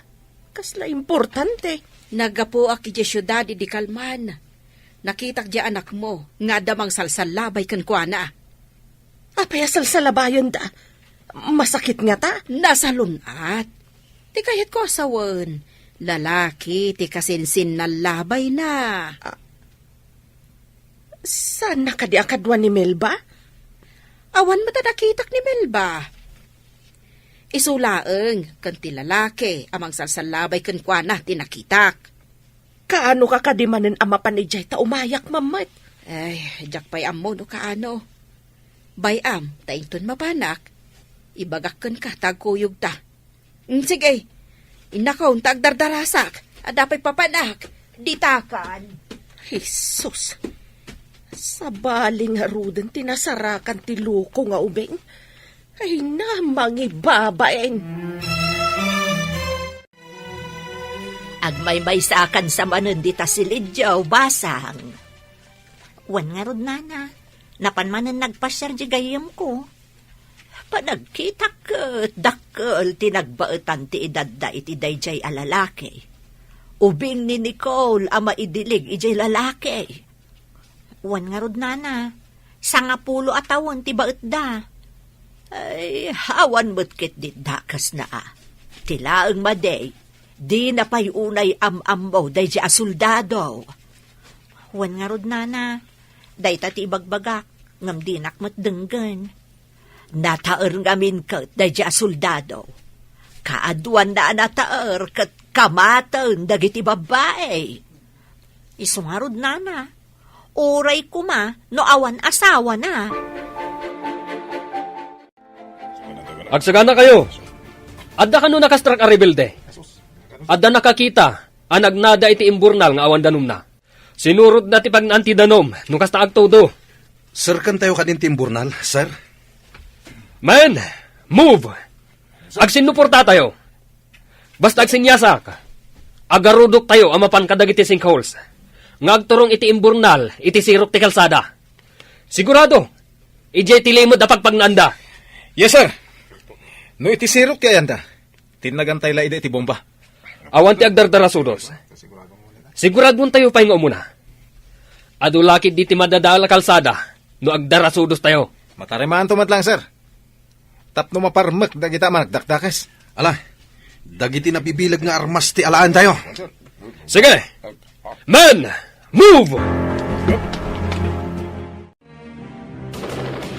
Kasla importante. Naggapuak idiay siudad idi kalman. Nakitak diay anakmo nga adda mangsalsallabay kenkuana. Apay a salsallabayenda? Masakit ngata? Nasalun-at. Ti kayatko a sawen, lalaki ti kasinsinnallabayna. Ah, saanna kadi a kadua ni Melba? Awan met a nakitak ni Melba. Isu laeng ken ti lalaki a mangsalsallabay kenkuana ti nakitak. Kaanoka kadi manen a mapan idiay ta umayak met? Ay, diak pay ammo no kaano. Bay-am ta inton mapanak, ibagak kenka ta agkuyogta. Mm, sige, innakon ta agdardarasak. Adda pay papanak. Ditakan. Jesus! Sabali ngaruden ti nasarakan ti loko nga ubing. Ay, na, mangibabain. Agmaymaysakan sa manen dita silidyo, basang. Wen ngarud, nana, napan manen nagpasiar di gayyemko. Panagkitak ket dakkel ti nagbaetan ti edadda iti daydiay a lalaki. Ubing ni Nicole a maidilig idiay lalaki. Wen ngarud, nana, sangapulo a tawen ti baetda. Ay, awan met ketdi dakesna a. Ti laeng madi, dina pay unay am-ammo daydiay a soldado. Wen ngarud, nana, dayta ti ibagbagak, ngem dinak met denggen. Nataer ngamin ket daydiay a soldado. Kaaduanna a nataer ket kamaten dagiti babbai. Isu ngarud, nana, uray koma no awan asawana. Agsaganakayo. Adda kano nakastrak a rebelde? Adda nakakita a nagnada iti imburnal nga awan danumna. Sinurotna ti pagnaan ti danom no kasta agtudo. Serkentayo kadin ti imburnal, sir. Men, move! Agsinnuportatayo. Basta agsinyasak, agarudoktayo a mapan kadagiti sinkholes nga agturong iti imburnal iti sirok ti kalsada. Sigurado, idiay ti limed a pagpagnaanda. Yes, sir. No iti sirok ti ayanda, tinnagantay la ida iti bomba. Awan ti agdardarasudos. Siguradoentayo pay nga umuna. Adu la ketdi ti madadael a kalsada no agdarasudostayo. Matarimaanto met laeng, sir. Tapno maparmek dagita a managdakdakes. Ala, dagiti nabibileg nga armas ti alaentayo. Sige! Men! Move!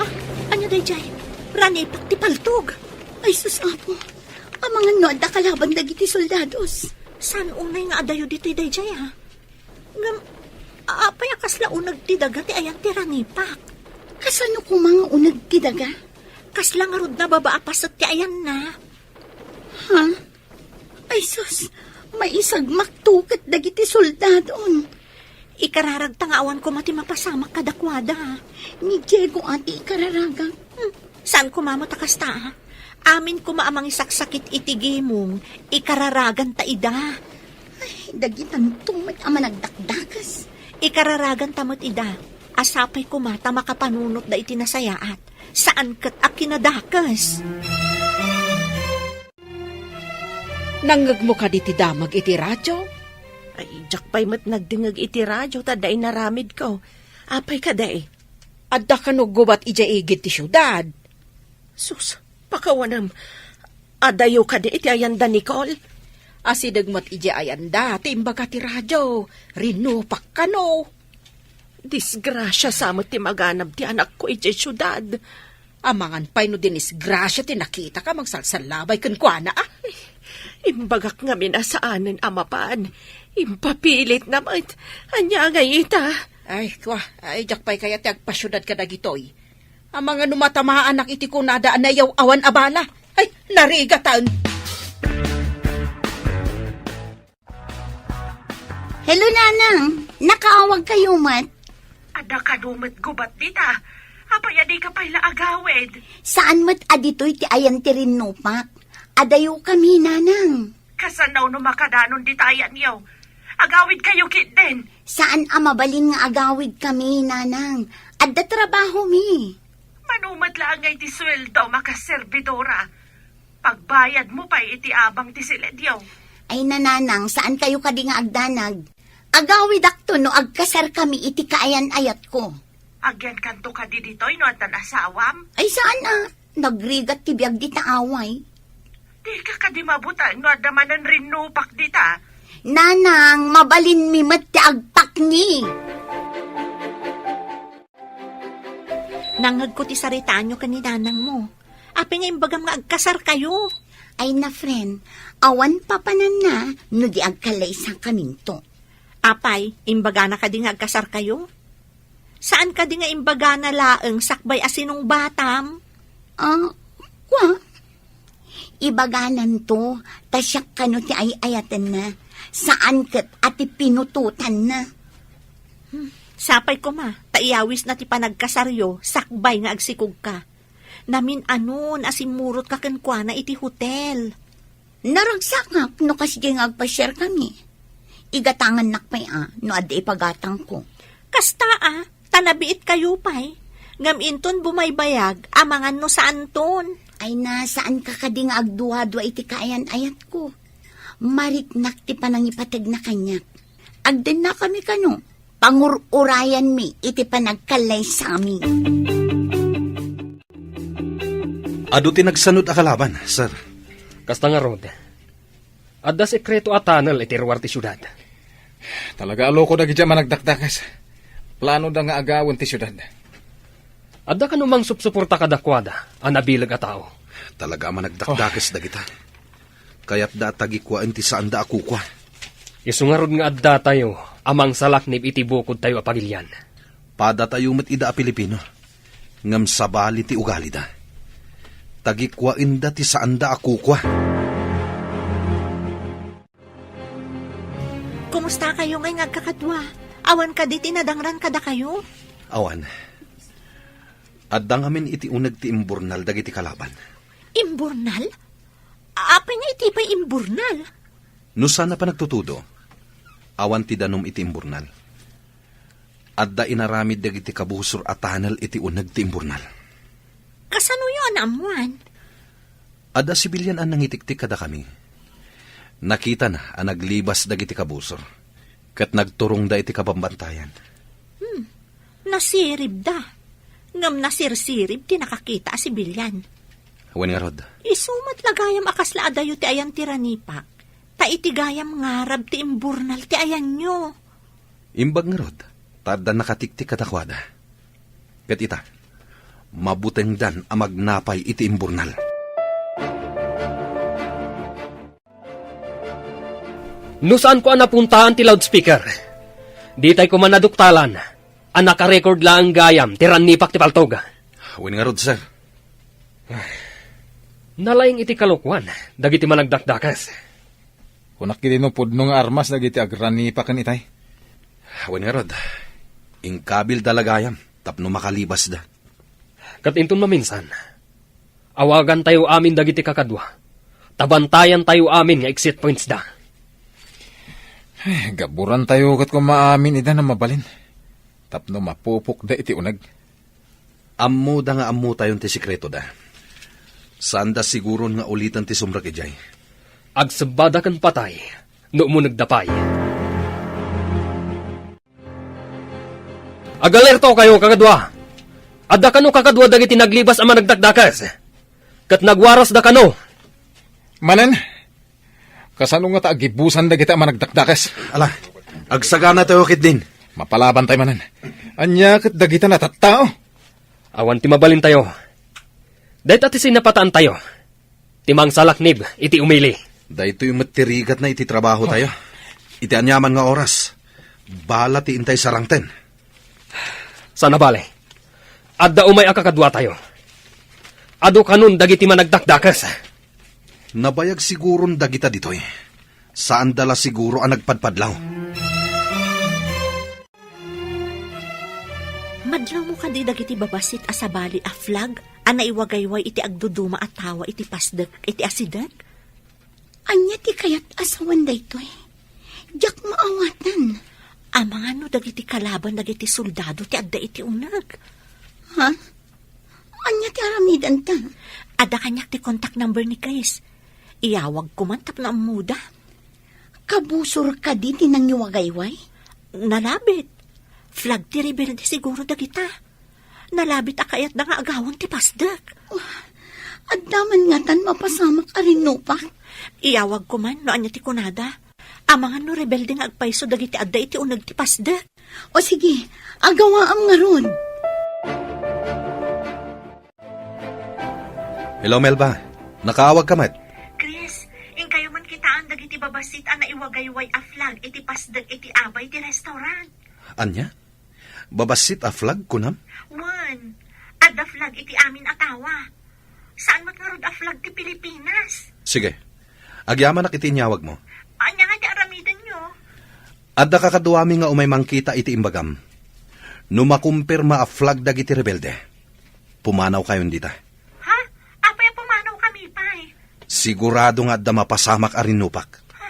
Ah, ania daydiay? Ranipak ti paltog. Ay, sus, Apo. Amangan no adda kalaban dagiti soldados. Saan unay nga adayo ditoy daydiay, a? Ngem, apay a kasla uneg ti daga ti ayan ti ranipak? Kasano koma nga uneg ti daga? Kasla ngarud nababa a paset ti ayanna. Ha? Ay sus, maisagmakto ket dagiti soldadon. Ikararagta nga awan koma ti mapasamak kadakuada. Ni Diego a ti ikararagak. Hmm, saan koma met a kasta, a? Amin koma a mangisaksakit iti gimong, ikararaganta ida. Ay, dagitanto met a managdakdakes. Ikararaganta met ida, a sapay koma ta makapanunotda iti nasayaat, saan ket a kinadakes. Nangngegmo kadi ti damag iti radio? Ay, diak pay met nagdengngeg iti radio ta adda inaramidko. Apay kadi? Adda kano gubat idiay igid ti siudad? Sus, pakawanem. Adayo kadi iti ayanda, Nicole? Asideg met idiay ayanda ti imbaga ti radio. Rinupak kano. Disgrasia sa met ti maganab ti anakko idiay siudad. Amangan pay no dinisgrasia ti nakitaka mangsalsallabay kenkuana, a? Imbagak ngamin a saanen a mapan. Impapilitna met. Ania ngay ita? Ay, kua, ay, diak pay kayat ti agpasiudad kadagitoy. Amangan no matamaanak iti kunada a nayaw-awan a bala. Ay, narigatan! Hello, Nanang. Nakaawag kayo met? Adda kano met gubat dita. Apay a dika pay la agawid? Saan met a ditoy ti ayan ti rinnupak? Adayo kami, Nanang. Kasano no makadanon dita ayanyo? Agawid kayo ketdin. Saan a mabalin nga agawid kami, Nanang. Adda trabaho mi. Mano met laeng ngay ti sueldo, makaserbidora. Pagbayad mo pay iti abang ti siledyo. Ay, Nanang, saan kayo kadi nga agdanag? Agawidakto no agkasar kami iti kaayan-ayatko. Agyankanto kadi ditoy no addan asawam? Ay, saan a. Nagrigat ti biag dita away. Dika kadi mabuteng no adda manen rinnupak dita? Nanang, mabalin mi met ti agpakni. Nangngegko ti saritaanyo ken ni nanangmo. Apay nga imbagam nga agkasar kayo? Ay na, friend, awan papananna no di agkalaysakaminto. Apay, imbagana kadi nga agkasar kayo? Saan kadi nga imbagana laeng sakbay a sinungbatam? Ah, kwa? Ibagananto, ta siak kano ti ay-ayatenna, saan ket a ti pinutotanna. Hmm, sapay koma, ta iyawisna ti panagkasaryo sakbay nga agsikogka. Namin-anon a simmurotka kenkuana iti hotel. Naragsakak no kasdiay nga agpasiarkami. Igatangannak pay a no adda ipagatangko. Kasta a, ta nabiitkayo pay. Ngem inton bumaybayag, amangan no saanton. Ay na, saanka kadi nga agduadua iti kaayan-ayatko. Mariknak ti panangipategna kaniak. Agdennakami kano, pangur-urayanmi iti panagkallaysami. Adu ti nagsanud a kalaban, sir. Kasta ngarud, adda sekreto a tunnel iti ruar ti siudad. Talaga a loko dagiti a managdakdakes. Planoda nga agawen ti siudad. Adda kano mangsupsuporta kadakuada a nabileg a tao? Talaga a managdakdakes dagita. Kayatda a tagikuaen ti saanda a kukua. Isu ngarud nga addatayo a mangsalaknib iti bukodtayo a pagilian. Padatayo met ida a Pilipino, ngem sabali ti ugalida. Tagikuaenda ti saanda a kukua. Kumusta kayo ngay nga agkakadua? Awan kadi ti nadangran kadakayo? Awan. Adda ngamin iti uneg ti imburnal dagiti kalaban. Imburnal? Apay nga iti pay imburnal? No saan a panagtutudo, awan ti danum iti imburnal. Adda inaramid dagiti kabusor a tunnel iti uneg ti imburnal. Kasanoyo a naammuan? Adda sibilian a nangitiktik kadakami. Nakitana a naglibas dagiti kabusor, ket nagturongda iti kabambantayan. Hmm, nasiribda. Ngem nasirsirib ti nakakita a sibilian. Wen ngarud. Isu met la gayam a kasla adayo ti ayan ti ranipak, ta iti gayam ngarab ti imburnal ti ayanyo. Imbag ngarud, ta adda nakatiktik kadakuada. Ket ita, mabutengdan a magnapay iti imburnal. No saanko a napuntaan ti loudspeaker, ditay koma naduktalan a nakarecord laeng gayam ti rannipak ti paltog. Wen ngarud, sir. Nalaing iti kalokuan dagiti managdakdakes. Kunak iti no pudno nga armas dagiti agranipaken itay. Wen ngarud, inkabilda la gayam tapno makalibasda. Ket inton maminsan, awagantayo amin dagiti kakadua, ta bantayantayo amin nga exit pointsda. Ay, gaburantayo ket koma amin ida no mabalin, tapno mapupokda iti uneg. Ammoda nga ammotayon ti sekretoda. Saanda siguron nga uliten ti sumrek idiay. Agsebbada ken patay no umunegda pay. Agalertokayo, kakadua! Adda kano kakadua dagiti naglibas a managdakdakes, ket nagwarasda kano. Manen, kasano ngata agibusan dagiti a managdakdakes? Ala, agsaganatayo ketdin. Mapalabantay manen. Ania ket dagita natattao? Awan ti mabalintayo. Dayta ti sinapataantayo. Ti mangsalaknib iti umili. Daytoy met ti rigatna iti trabahotayo. Iti aniaman nga oras, bala ti intay sarangten. Sana bale, adda umay a kakaduatayo. Adu kanon dagiti managdakdakes. Nabayag siguron dagita ditoy. Saanda la siguro a nagpadpadlaw. Madlawmo kadi dagiti babassit a sabali a flag a naiwagayway iti agduduma a tawa iti pasdek iti asideg? Ania ti kayat a sawen daytoy? Diak maawatan. Amangan no dagiti kalaban dagiti soldado ti adda iti uneg. Ha? Ania ti aramidenta? Adda kaniak ti contact number ni Chris. Iyawagko man tapno ammoda. Kabusor kadi ti nangiwagayway? Nalabit. Flag ti rebelde siguro dagita. Nalabit a kayatda nga agawan ti pasdek. Adda man ngatan mapasamak a rinnupak? Iyawagko man no ania ti kunada. Amangan no rebelde nga agpayso dagiti adda iti uneg ti pasdek. O sige, agawaam ngarud. Hello, Melba. Nakaawagka met? Chris, inkayo man kitaan dagiti babassit a naiwagayway a flag iti pasdek iti abay ti restaurant. Ania? Babassit a flag, kunam? Wen, adda flag iti amin a tawa. Saan met ngarud a flag ti Pilipinas. Sige. Agyamanak iti inyawagmo. Ania nga ti aramidenyo? Adda kakaduami nga umay mangkita iti imbagam. No makumpirma a flag dagiti rebelde, pumanawkayon dita. Ha? Apay a pumanawkami pay? Sigurado nga adda mapasamak a rinnupak. Ha?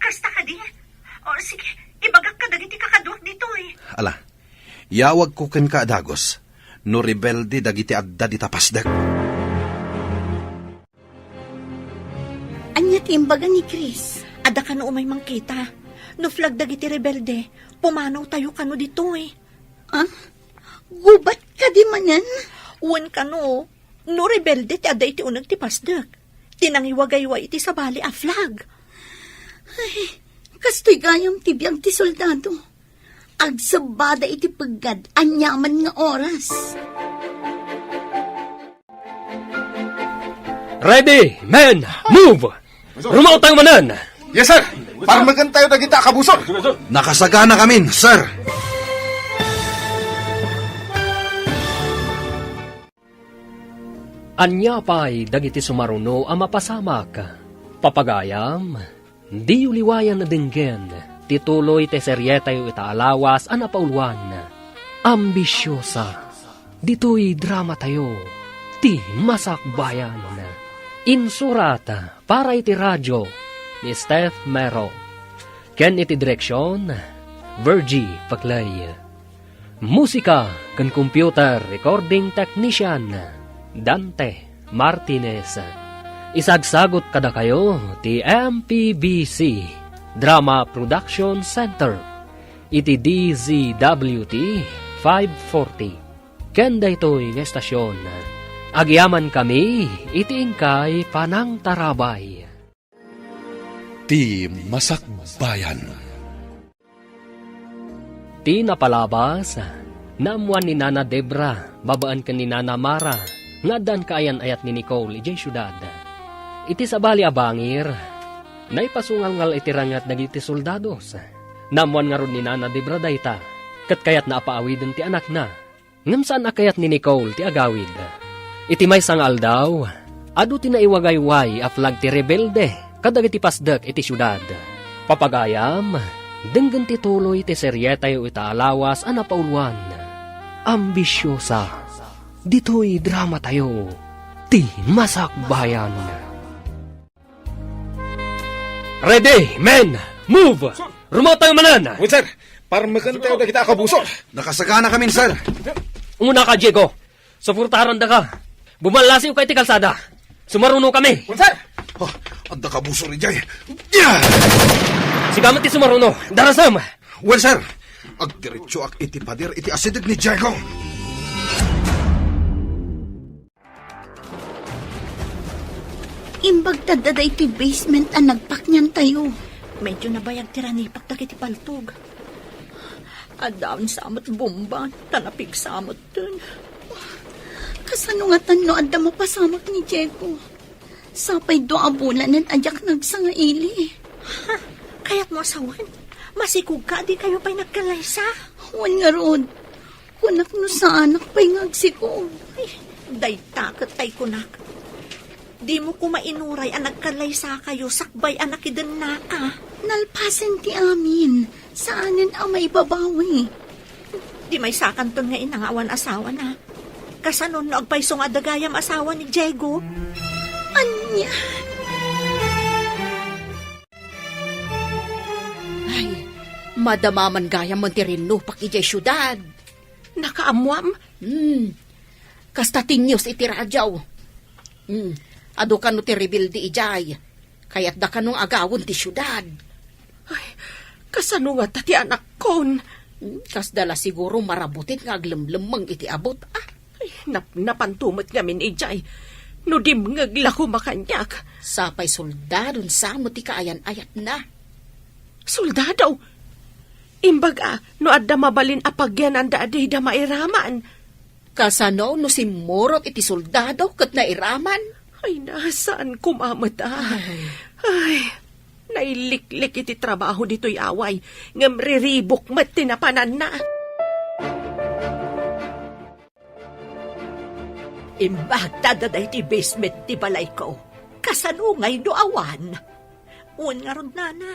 Kasta kadi? O, sige, ibagak kadagiti kakaduak ditoy. Ala, yawagko kenka a dagus no rebelde dagiti adda dita pasdek. Ania ti imbaga ni Chris? Adda kano umay mangkita. No flag dagiti rebelde, pumanawtayo kano ditoy. Ah? Gubat kadi manen? Wen kano, no rebelde ti adda iti uneg ti pasdek, ti nangiwagayway iti sabali a flag. Ay, kastoy gayam ti biag ti soldado. Agsebbada iti peggad aniaman nga oras. Ready, men! Move! Rumaotayo manen! Yes, sir! Parmekentayo dagita a kabusor! Nakasaganakamin, sir! Ania pay dagiti sumaruno a mapasamak? Papagayam, diyo liwayan a denggen ti tuloy ti serietayo ita a lawas a napauluan, Ambisiosa. Ditoy dramatayo, Ti Masakbayan. Insurat para iti radio ni Steph Mero, ken iti direksion, Virgie Paclay. Musika ken computer recording technician, Dante Martinez. Isagsagut kadakayo ti M P B C Drama Production Center iti D Z W T five forty. Ken daytoy nga estasion, agyamankami iti inkay panangtarabay. Ti Masakbayan. Ti napalabas, naammoan ni Nana Debra babaen ken ni Nana Mara nga addaan kaayan-ayat ni Nicole idiay siudad. Iti sabali a bangir, naipasungalngal iti ranget dagiti soldados. Naammoan ngarud ni Nana Debra dayta, ket kayatna a paawiden ti anakna. Ngem saan a kayat ni Nicole ti agawid. Iti maysa nga aldaw, adu ti naiwagayway a flag ti rebelde kadagiti pasdek iti siudad. Papagayam, denggen ti tuloy ti serietayo ita a lawas a napauluan, Ambisiosa. Ditoy dramatayo, Ti Masakbayan. Ready, men! Move! Sir! Rumaotayo manen! Wen, sir! Parmekentayo dagita a kabusor! Nakasaganakamin, sir! Umunaka, Diego. Suportaharandaka. Bumallasiwka iti kalsada. Sumarunokami. Wen, sir! Ah, adda kabusor idiay. Yeah! Sika met ti sumaruno, darasam! Well, sir, agdiretsoak iti pader iti asideg ni Diego. Imbag ta adda daytoy basement a nagpakniantayo. Medyo nabayag ti ranipak dagiti paltog. Addaansa met bomba, ta napigsa metten. Kasano ngatan no adda mapasamak ni Diego? Sapay dua a bulanen a diak nagsangaili. Ha? Kayatmo a sawen? Masikogka a dikayo pay nagkallaysa? Wen ngarud, kunak no saanak pay nga agsikog. Ay, dayta ket tay kunak. Dimo koma inuray a nagkallaysakayo sakbay a nakidennaka. Nalpasen ti amin. Saanen a maibabawi. Di maysakanton nga ina nga awan asawana. Kasano no agpayso nga adda gayam asawa ni Diego? Ania? Ay, madama man gayam ti rinnupak idiay siudad. Nakaammoam? Hmm. Kasta ti news iti radio. Hmm. Adu kano ti rebelde idiay. Kayatda kano nga agawen ti siudad. Ay, kasano ngata ti anakkon? Hmm, kasda la siguro marabutit nga aglemlemmeng iti abut, ah. Ay, nap-, napanto met ngamin idiay. No dimngeg la koma kaniak. Sapay soldadon sa met ti kaayan-ayatna. Soldado? Imbag a, no adda mabalin a pagyananda a dida mairaman. Kasano no simmurot iti soldado ket nairaman? Ay, na, saan koma met, ah. Ay. Ay, nailiklik iti trabaho ditoy away, ngem riribuk met ti napananna. Imbag ta adda daytoy basement ti balayko. Kasano ngay no awan? Wen ngarud, nana.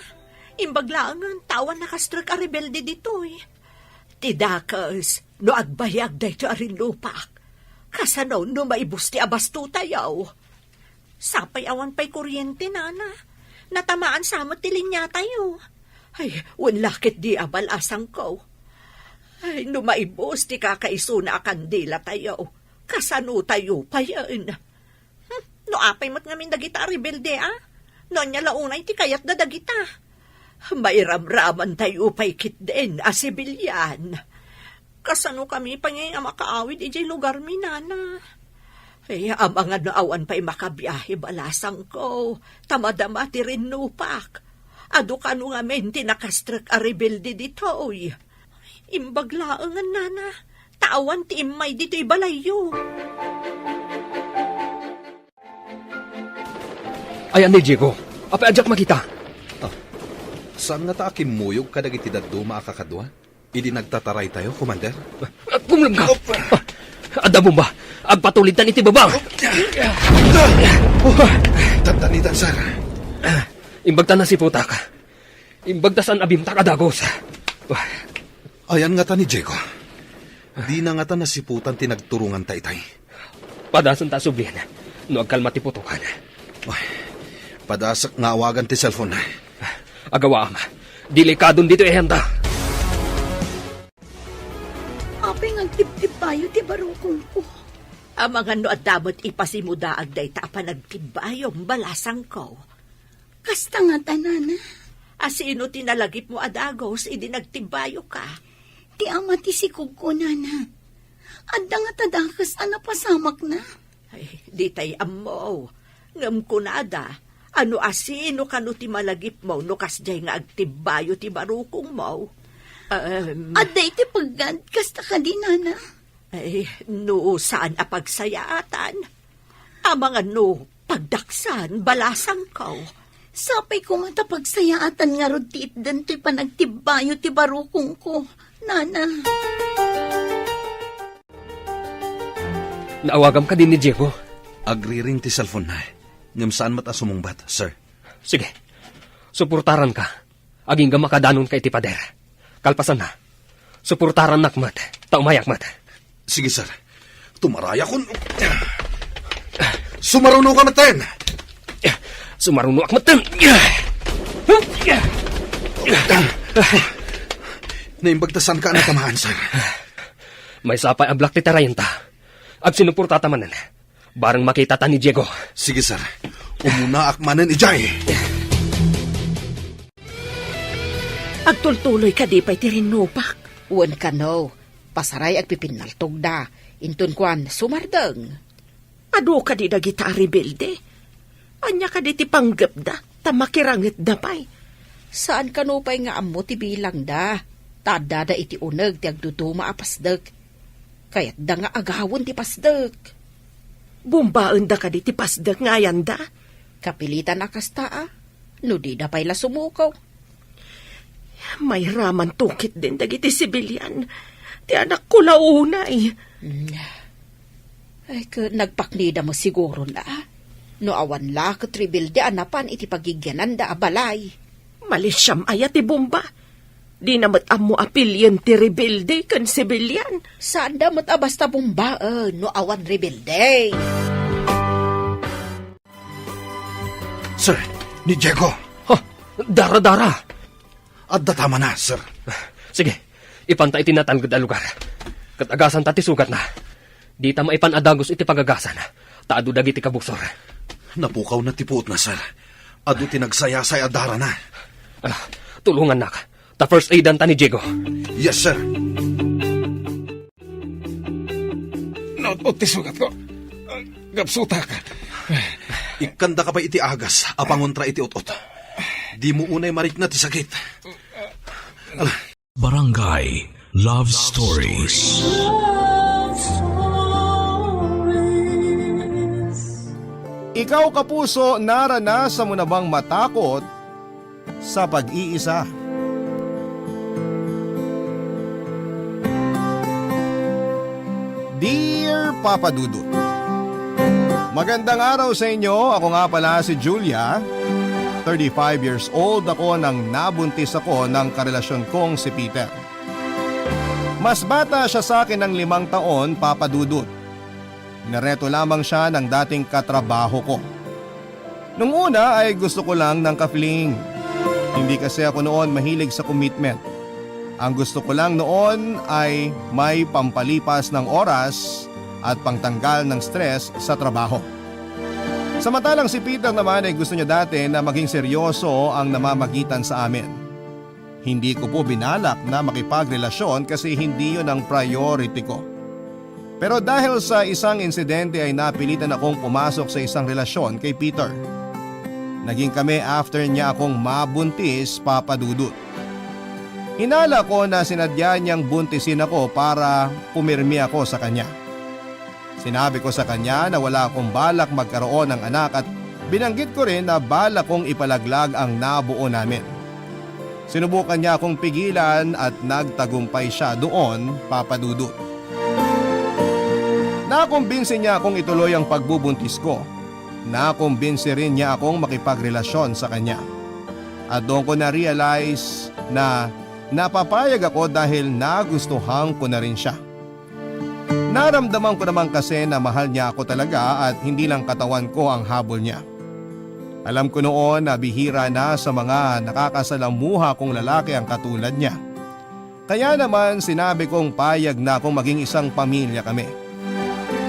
Imbag laengen ta awan nakastrek a rebelde ditoy. Ti dakes, no agbayag daytoy a rinnupak, kasano no maibus ti abastotayo? Sapay awan pay kuryente, nana. Natamaan sa met ti linyatayo. Ay, wen la ketdi a balasangko. Ay, no maibus ti kakaisuna a kandilatayo, kasanotayo payen? Hmm, no apay met ngamin dagita a rebelde, a? No ania la unay ti kayatda dagita? Mairamramantayo pay ketdin a sibilian. Kasanokami pay ngay a makaawid idiay lugarmi, nana? Ay, amangan no awan pay makabiahe balasangko, ta madama ti rinnupak. Adu kano ngamin ti nakastrek a rebelde ditoy. Imbag laengen, nana, ta awan ti immay ditoy balayyo. Ayan ni Diego. Apay a diak makita? Ah, saan ngata a kimmuyog kadagiti dadduma a kakadua? Idi nagtataraytayo, Commander? Ah, kumlem ka! Ah, adda bomba! Agpatulidtan iti baba! Tandanitan, sir. Ah, imbag ta nasiputak. Imbag ta saan a bimtak a dagus. Ayan ngata ni Diego. Dina ngata nasiputan ti nagturonganta itay. Padasenta a sublien no agkalma ti putokan. Ay, padasek nga awagan ti cellphone. Agawaam. Delikadon ditoy ayanta. Apay nga agtibtibbayo ti barukongko? Amangan no adda met ipasimudaag dayta a panagtibbayom, balasangko. Kasta ngata, nana. A sino ti nalagipmo a dagus idi nagtibbayoka? Ti ama ti sikogko, nana. Adda ngata dakes a napasamakna? Ay, ditay ammo. Ngem kunada, ano a sino kano ti malagipmo no kasdiay nga agtibbayo ti barukongmo? Em. Adda iti peggad, kasta kadi, nana? Ay, no saan a pagsayaatan, amangan no pagdaksan, balasangko. Sapay koma ta pagsayaatan ngarud ti itden toy panagtibbayo ti barukongko, nana. Naawagam kadi ni Diego? Agriring ti cellphone-na, ngem saan met a sumungbat, sir. Sige. Suportaranka. Agingga makadanonka iti pader. Kalpasanna, suportarannak met, ta umayak met. Sige, sir. Tumarayakon. Sumarunoka metten. Sumarunoak metten. Naimbag ta saanka a natamaan, sir. Maysa pay a black ti tarayenta. Agsinuportata manen. Bareng makitata ni Diego. Sige, sir. Umunaak manen idiay. Agtultuloy kadi pay ti rinnupak? Wen kano, pasaray agpipinnaltogda, inton kuan, sumardeng. Adu kadi dagita a rebelde? Ania kadi ti panggepda, ta makirangetda pay? Saan kano pay nga ammo ti bilangda, ta addada iti uneg ti agduduma a pasdek. Kayatda nga agawen ti pasdek. Bumbaenda kadi ti pasdek nga ayanda? Kapilitan a kasta a, no dida pay la sumuko. Mayramanto ketdin dagiti sibilian. Ti anakko la unay. Mm. Ay, ket nagpaknida met siguron a. No awan la ket rebelde a napan iti pagigyananda a balay. Malisiam aya ti bomba? Dina met ammo a pilien ti rebelde ken sibilian. Saanda met a basta bombaen no awan rebelde. Sir, ni Diego. Ha? Dara, dara! Adda ta manen, sir. Sige, ipanta iti natalged a lugar. Ket agasanta ti sugatna. Dita maipan a dagus iti pagagasana, ta adu dagiti kabuksor. Napukawna ti puotna, sir. Adu ti nagsayasay a darana. Ah, tulongannak. Ta first aidanta ni Diego. Yes, sir. Naut-ot ti sugatko. Gapsutak. Ikkandaka pay iti agas a pangontra iti ut-ot. Dimo unay marikna ti sakit. Ala. Barangay Love Stories. Ikaw, kapuso, naranas mo na bang matakot sa pag-iisa? Dear Papa Dudut, magandang araw sa inyo. Ako nga pala si Julia, thirty-five years old ako nang nabuntis ako ng karelasyon kong si Peter. Mas bata siya sa akin ng limang taon, Papa Dudut. Nareto lamang siya ng dating katrabaho ko. Nung una ay gusto ko lang ng ka-fling. Hindi kasi ako noon mahilig sa commitment. Ang gusto ko lang noon ay may pampalipas ng oras at pangtanggal ng stress sa trabaho. Samantalang si Peter naman ay gusto niya dati na maging seryoso ang namamagitan sa amin. Hindi ko po binalak na makipagrelasyon kasi hindi yon ang priority ko. Pero dahil sa isang insidente ay napilitan akong pumasok sa isang relasyon kay Peter. Naging kami after niya akong mabuntis, Papa Dudut. Hinala ko na sinadya niyang buntisin ako para pumirmi ako sa kanya. Sinabi ko sa kanya na wala akong balak magkaroon ng anak at binanggit ko rin na balak kong ipalaglag ang nabuo namin. Sinubukan niya akong pigilan at nagtagumpay siya doon, Papa Dudut. Nakumbinsi niya akong ituloy ang pagbubuntis ko. Nakumbinsi rin niya akong makipagrelasyon sa kanya. At doon ko na-realize na napapayag ako dahil nagustuhan ko na rin siya. Naramdaman ko naman kasi na mahal niya ako talaga at hindi lang katawan ko ang habol niya. Alam ko noon na bihira na sa mga nakakasalamuha kong lalaki ang katulad niya. Kaya naman sinabi kong payag na akong maging isang pamilya kami.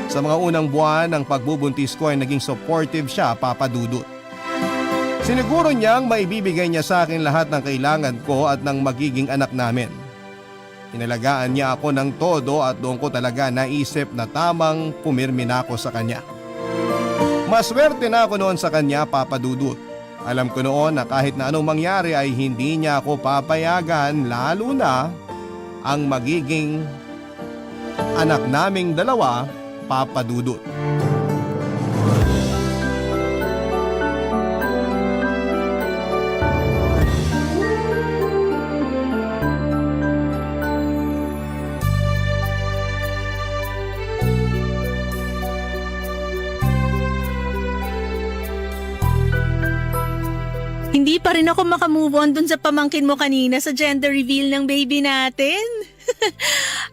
Sa mga unang buwan ng pagbubuntis ko ay naging supportive siya, Papa Dudut. Siniguro niyang maibibigay niya sa akin lahat ng kailangan ko at ng magiging anak namin. Inalagaan niya ako ng todo at doon ko talaga naisip na tamang pumirmi na ako sa kanya. Maswerte na ako noon sa kanya, Papa Dudut. Alam ko noon na kahit na anong mangyari ay hindi niya ako papayagan, lalo na ang magiging anak naming dalawa, Papa Dudut. Hindi pa rin ako makamove on dun sa pamangkin mo kanina sa gender reveal ng baby natin.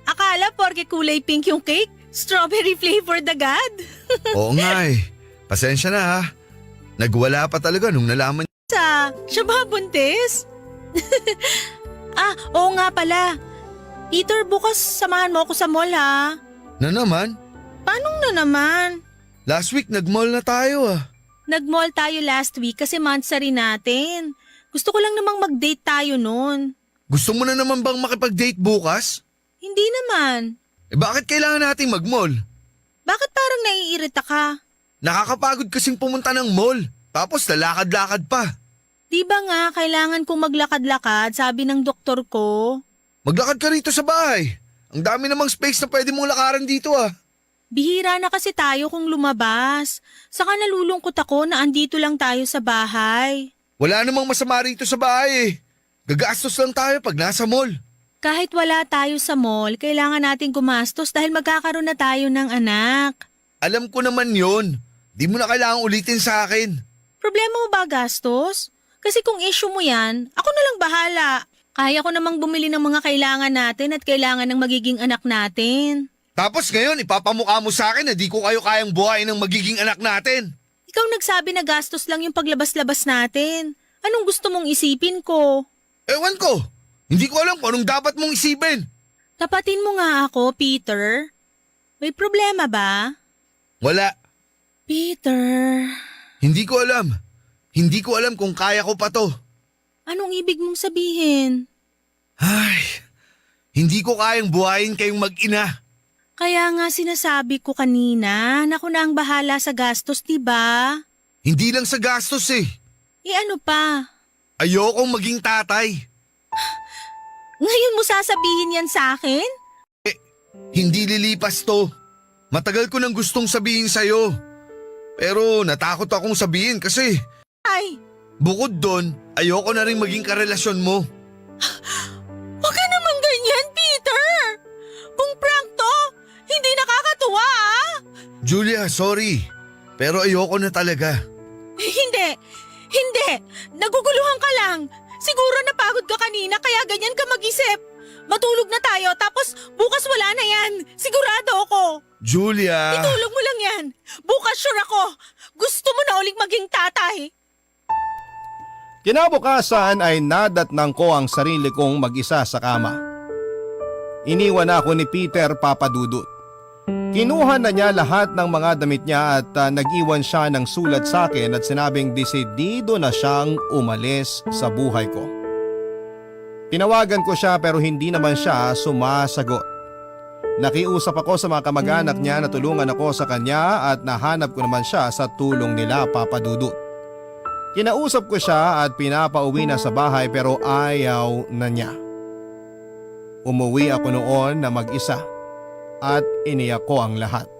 Akala porke kulay pink yung cake, strawberry flavored agad. Oo nga eh. Pasensya na ha. Nagwala pa talaga nung nalaman. Sa, siya ba buntis? Ah, oo nga pala. Peter, bukas samahan mo ako sa mall, ha? Na naman? Paanong na naman? Last week, nag-mall na tayo, ah. Nag-mall tayo last week kasi monthsary natin. Gusto ko lang namang mag-date tayo nun. Gusto mo na naman bang makipag-date bukas? Hindi naman. Eh, bakit kailangan nating mag-mall? Bakit parang naiirita ka? Nakakapagod kasing pumunta ng mall. Tapos lalakad-lakad pa. Di ba nga, kailangan kong maglakad-lakad, sabi ng doktor ko. Maglakad ka rito sa bahay. Ang dami namang space na pwede mong lakaran dito, ah. Bihira na kasi tayo kung lumabas. Saka nalulungkot ako na andito lang tayo sa bahay. Wala namang masama rito sa bahay, eh. Gagastos lang tayo pag nasa mall. Kahit wala tayo sa mall, kailangan natin gumastos dahil magkakaroon na tayo ng anak. Alam ko naman yon. Di mo na kailangang ulitin sa akin. Problema mo ba gastos? Kasi kung issue mo yan, ako na lang bahala. Kaya ko namang bumili ng mga kailangan natin at kailangan ng magiging anak natin. Tapos ngayon, ipapamukha mo sa akin na di ko kayo kayang buhayin ng magiging anak natin. Ikaw nagsabi na gastos lang yung paglabas-labas natin. Anong gusto mong isipin ko? Ewan ko. Hindi ko alam kung anong dapat mong isipin. Tapatin mo nga ako, Peter. May problema ba? Wala. Peter. Hindi ko alam. Hindi ko alam kung kaya ko pa to. Anong ibig mong sabihin? Ay, hindi ko kayang buhayin kayong mag-ina. Kaya nga sinasabi ko kanina na ako na ang bahala sa gastos, di ba? Hindi lang sa gastos eh. E ano pa? Ayokong maging tatay. Ngayon mo sasabihin yan sa akin? Hindi lilipas to. Matagal ko nang gustong sabihin sa'yo. Pero natakot akong sabihin kasi Ay! Bukod doon, ayoko na rin maging karelasyon mo. Huwag ka naman ganyan, Peter! Kung prank to, hindi nakakatuwa, ah! Julia, sorry. Pero ayoko na talaga. Hindi! Hindi! Naguguluhan ka lang! Siguro napagod ka kanina kaya ganyan ka mag-isip. Matulog na tayo tapos bukas wala na yan. Sigurado ako. Julia! Itulog mo lang yan. Bukas sure ako. Gusto mo na uling maging tatay. Kinabukasan ay nadatnang ko ang sarili kong mag-isa sa kama. Iniwan na ako ni Peter, Papa Dudut. Kinuha na niya lahat ng mga damit niya at, ah, nag-iwan siya ng sulat sa akin at sinabing desidido na siyang umalis sa buhay ko. Tinawagan ko siya pero hindi naman siya sumasagot. Nakiusap ako sa mga kamag-anak niya na tulungan ako sa kanya at nahanap ko naman siya sa tulong nila, Papa Dudut. Kinausap ko siya at pinapauwi na sa bahay pero ayaw na niya. Umuwi ako noon na mag-isa at iniyak ko ang lahat.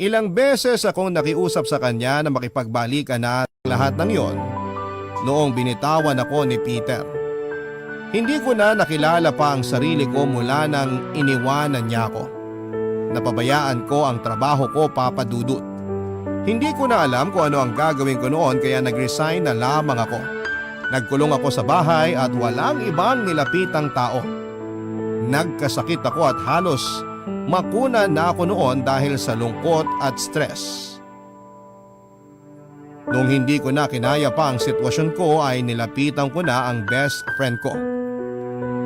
Ilang beses akong nakiusap sa kanya na makipagbalikan na lahat ng yon noong binitawan ako ni Peter. Hindi ko na nakilala pa ang sarili ko mula nang iniwanan niya ako. Napabayaan ko ang trabaho ko, Papa Dudut. Hindi ko na alam kung ano ang gagawin ko noon kaya nag-resign na lamang ako. Nagkulong ako sa bahay at walang ibang nilapitang tao. Nagkasakit ako at halos makuna na ako noon dahil sa lungkot at stress. Nung hindi ko na kinaya pa ang sitwasyon ko ay nilapitan ko na ang best friend ko.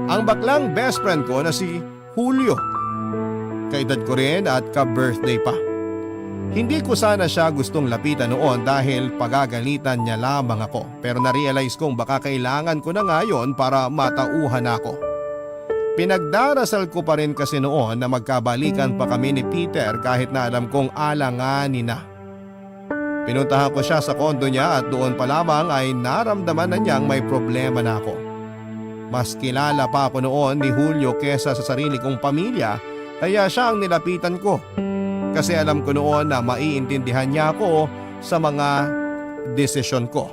Ang baklang best friend ko na si Julio. Kaedad ko rin at ka-birthday pa. Hindi ko sana siya gustong lapitan noon dahil pagagalitan niya lamang ako. Pero na-realize kong baka kailangan ko na ngayon para matauhan ako. Pinagdarasal ko pa rin kasi noon na magkabalikan pa kami ni Peter kahit na alam kong alanganin na. Pinuntahan ko siya sa kondo niya at doon pa lamang ay naramdaman na niyang may problema na ako. Mas kilala pa ako noon ni Julio kesa sa sarili kong pamilya, kaya siya ang nilapitan ko. Kasi alam ko noon na maiintindihan niya ako sa mga desisyon ko.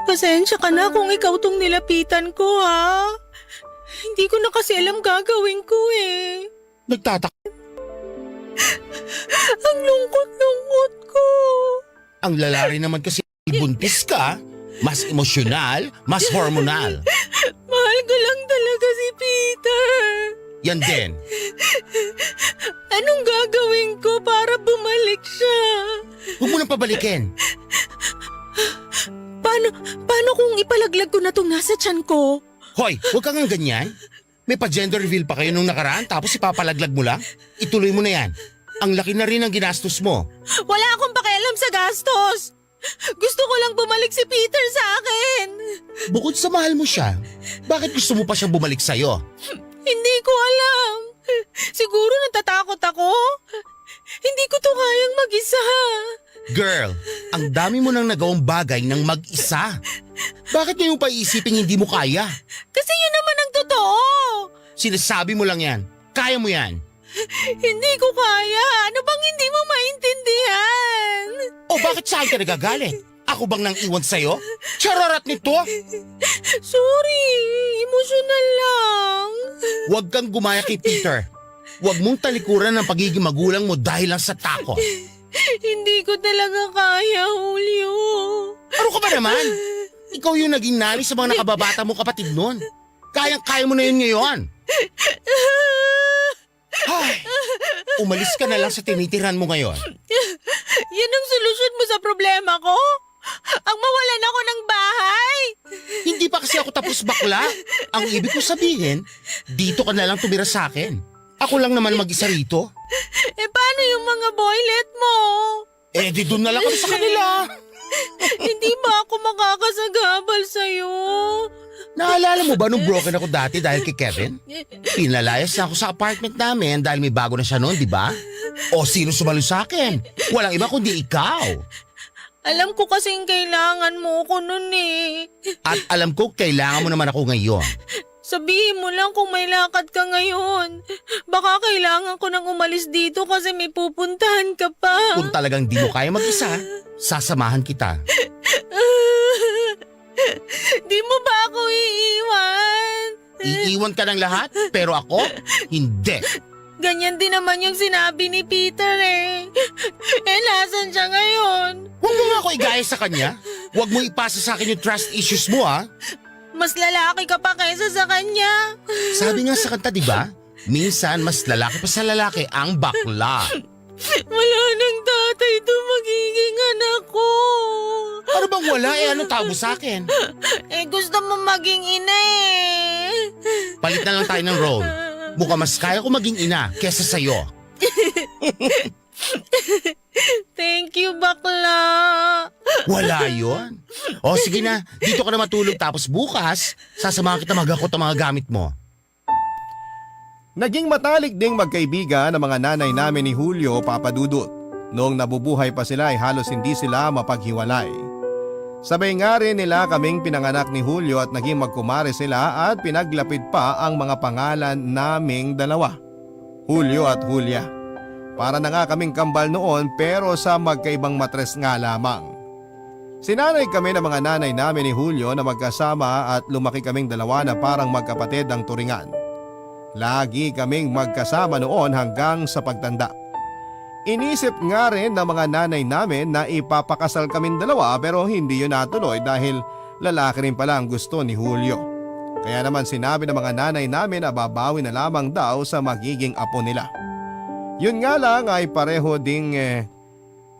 Pasensya ka na kung ikaw tong nilapitan ko, ha? Hindi ko na kasi alam gagawin ko, eh. Nagtatak- Ang lungkot-lungkot ko. Ang lala rin naman kasi buntis ka. Mas emosyonal, mas hormonal. Mahal ko lang talaga si Peter. Yan din. Anong gagawin ko para bumalik siya? Huwag mo nang pabalikin. Paano, paano kung ipalaglag ko na tong nasa tiyan ko? Hoy, huwag kang ganyan. May pa-gender reveal pa kayo nung nakaraan, tapos ipapalaglag mo lang? Ituloy mo na yan. Ang laki na rin ng ginastos mo. Wala akong pakialam sa gastos. Gusto ko lang bumalik si Peter sa akin. Bukod sa mahal mo siya, bakit gusto mo pa siyang bumalik sa'yo? Hindi ko alam. Siguro natatakot ako. Hindi ko to kayang mag-isa. Girl, ang dami mo nang nagawang bagay nang mag-isa. Bakit mo pa iisiping hindi mo kaya? Kasi yun naman ang totoo. Sinasabi mo lang yan. Kaya mo yan. Hindi ko kaya. Ano bang hindi mo maintindihan? O bakit saan ka nagagalit? Ako bang nang iwan sa'yo? Chararat nito! Sorry, emosyonal lang. Huwag kang gumaya kay Peter. Huwag mong talikuran ang pagiging magulang mo dahil lang sa takot. Hindi ko talaga kaya, Julio. Ano ka ba naman? Ikaw yung naging nanay sa mga nakababata mo kapatid nun. Kayang-kaya mo na yun ngayon. Ay, umalis ka na lang sa tinitirahan mo ngayon. Yan ang solusyon mo sa problema ko? Ang mawalan ako ng bahay? Hindi pa kasi ako tapos, bakla. Ang ibig ko sabihin, dito ka na lang tumira sa akin. Ako lang naman mag-isa rito. Eh, paano yung mga boylet mo? Eh, di dun na lang kami sa kanila. Hindi ba ako makakasagabal sa'yo? Naalala mo ba nung broken ako dati dahil kay Kevin? Pinalayas na ako sa apartment namin dahil may bago na siya noon, di ba? O sino sumalo sa akin? Walang iba kundi ikaw. Alam ko kasing kailangan mo ko noon eh. At alam ko, kailangan mo naman ako ngayon. Sabihin mo lang kung may lakad ka ngayon. Baka kailangan ko nang umalis dito kasi may pupuntahan ka pa. Kung talagang di mo kaya mag-isa, sasamahan kita. Di mo ba ako iiwan? Iiwan ka ng lahat, pero ako, hindi. Ganyan din naman yung sinabi ni Peter eh. Eh, nasan siya ngayon? Huwag mo nga ako igaya sa kanya. Huwag mo ipasa sa akin yung trust issues mo, ha? Mas lalaki ka pa kaysa sa kanya. Sabi nga sa kanta, di ba? Minsan, mas lalaki pa sa lalaki ang bakla. Wala nang tatay to magiging anak ko. Ano bang wala? Eh, ano tawag mo sa akin? Eh, gusto mo maging ina eh. Palit na lang tayo ng role. Mukhang mas kaya ko maging ina kesa sa'yo. Thank you, bakla. Wala yun. O, sige na. Dito ka na matulog. Tapos bukas, sasamahan kita maghakot ang mga gamit mo. Naging matalik ding magkaibigan ang mga nanay namin ni Julio, Papa Dudut. Noong nabubuhay pa sila ay halos hindi sila mapaghiwalay. Sabay nga rin nila kaming pinanganak ni Julio at naging magkumare sila at pinaglapit pa ang mga pangalan naming dalawa, Julio at Julia. Para na nga kaming kambal noon, pero sa magkaibang matres nga lamang. Sinanay kami ng mga nanay namin ni Julio na magkasama at lumaki kaming dalawa na parang magkapatid ang turingan. Lagi kaming magkasama noon hanggang sa pagtanda. Inisip nga rin ng mga nanay namin na ipapakasal kaming dalawa, pero hindi yun natuloy dahil lalaki rin pala ang gusto ni Julio. Kaya naman sinabi ng mga nanay namin na babawi na lamang daw sa magiging apo nila. Yun nga lang ay pareho ding, eh,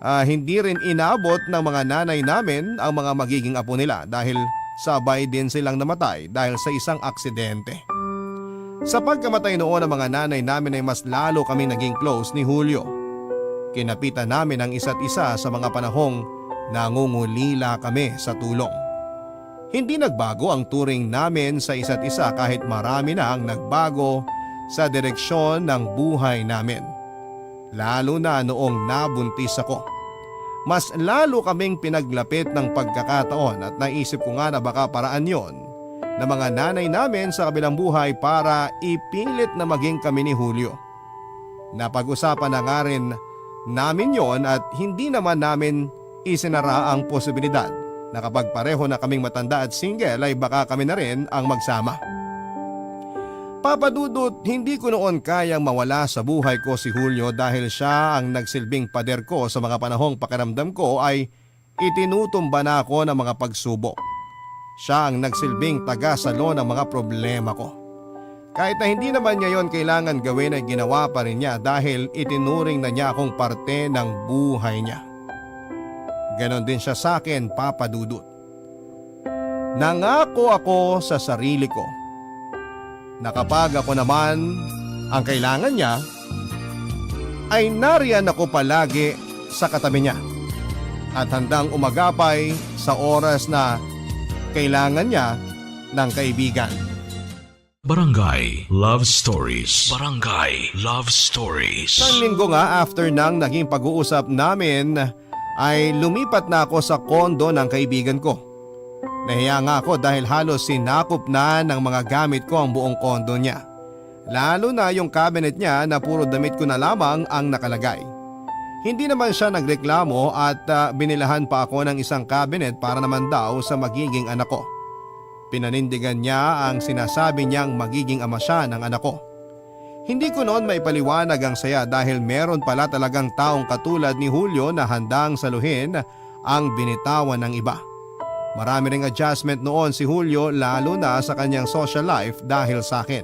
ah, hindi rin inabot ng mga nanay namin ang mga magiging apo nila dahil sabay din silang namatay dahil sa isang aksidente. Sa pagkamatay noon ng mga nanay namin ay mas lalo kaming naging close ni Julio. Kinapitan namin ang isa't isa sa mga panahong nangungulila kami sa tulong. Hindi nagbago ang turing namin sa isa't isa kahit marami na ang nagbago sa direksyon ng buhay namin. Lalo na noong nabuntis ako. Mas lalo kaming pinaglapit ng pagkakataon at naisip ko nga na baka paraan yon na mga nanay namin sa kabilang buhay para ipilit na maging kami ni Julio. Napag-usapan na nga rin namin yon at hindi naman namin isinara ang posibilidad na kapag pareho na kaming matanda at single ay baka kami na rin ang magsama. Papa Dudut, hindi ko noon kayang mawala sa buhay ko si Julio dahil siya ang nagsilbing pader ko sa mga panahong pakiramdam ko ay itinutumba na ako ng mga pagsubok. Siya ang nagsilbing tagasalo ng mga problema ko. Kahit na hindi naman niya yon kailangan gawin ay ginawa pa rin niya dahil itinuring na niya akong parte ng buhay niya. Ganon din siya sa akin, Papa Dudut. Nangako ako sa sarili ko na kapag ako naman ang kailangan niya, ay nariyan ako palagi sa katabi niya at handang umagapay sa oras na kailangan niya ng kaibigan. Barangay Love Stories. Barangay Love Stories. Isang linggo nga after ng naging pag-uusap namin, ay lumipat na ako sa kondo ng kaibigan ko. Nahiya nga ako dahil halos sinakop na ng mga gamit ko ang buong kondo niya. Lalo na yung cabinet niya na puro damit ko na lamang ang nakalagay. Hindi naman siya nagreklamo at ah, binilahan pa ako ng isang cabinet para naman daw sa magiging anak ko. Pinanindigan niya ang sinasabi niyang magiging ama siya ng anak ko. Hindi ko noon maipaliwanag ang saya dahil meron pala talagang taong katulad ni Julio na handang saluhin ang binitawan ng iba. Marami ring adjustment noon si Julio, lalo na sa kanyang social life dahil sa akin.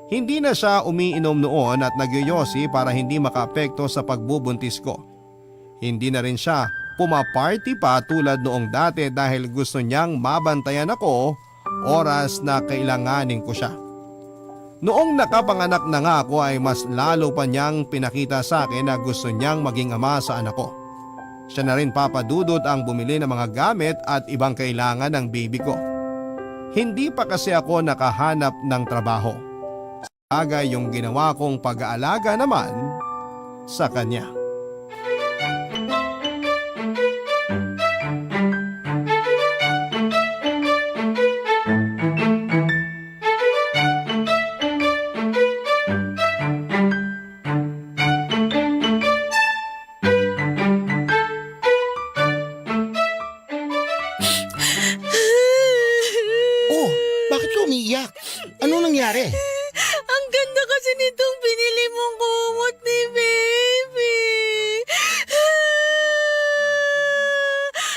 Hindi na siya umiinom noon at nagyoyosi para hindi makaapekto sa pagbubuntis ko. Hindi na rin siya pumaparty pa tulad noong dati dahil gusto niyang mabantayan ako oras na kailanganin ko siya. Noong nakapanganak na nga ako ay mas lalo pa niyang pinakita sa akin na gusto niyang maging ama sa anak ko. Siya na rin, Papa Dudut, ang bumili ng mga gamit at ibang kailangan ng baby ko. Hindi pa kasi ako nakahanap ng trabaho. Bagay yung ginawa kong pag-aalaga naman sa kanya. Oh, bakit ka umiiyak? Ano nangyari? Ang ganda kasi nitong binili mong kumot ni Baby.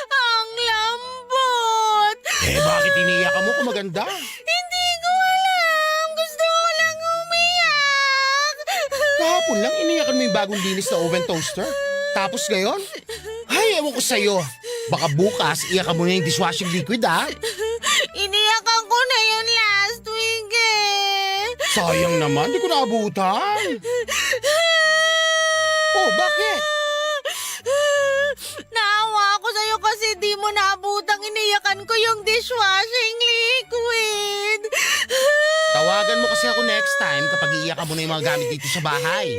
Ang lambot. Eh, bakit iniiyak mo kung maganda? Hindi ko alam. Gusto ko lang umiyak. Kahapon lang iniyakan mo yung bagong linis na oven toaster. Tapos ngayon? Ay, ewan ko sa'yo. Baka bukas, iyakan mo na yung dishwashing liquid, ah. Iniyakan ko na yun last week eh. Sayang naman, di ko naabutan. Oh, bakit? Naawa ako sa'yo kasi di mo naabutang iniyakan ko yung dishwashing liquid. Tawagan mo kasi ako next time kapag iiyakan mo na yung mga gamit dito sa bahay.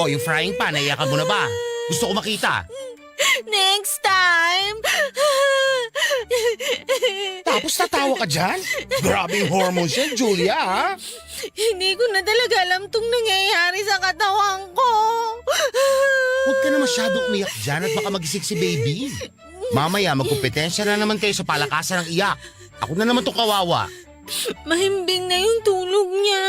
O, yung frying pan, naiyakan mo na ba? Gusto ko makita. Next time. Tapos tatawa ka dyan? Grabe yung hormones yan, Julia, ha? Hindi ko na talaga alam tong nangyayari sa katawan ko. Huwag ka na masyado umiyak dyan at baka magising si baby. Mamaya magkompetensya na naman kayo sa palakasan ng iyak. Ako na naman tong kawawa. Mahimbing na yung tulog niya.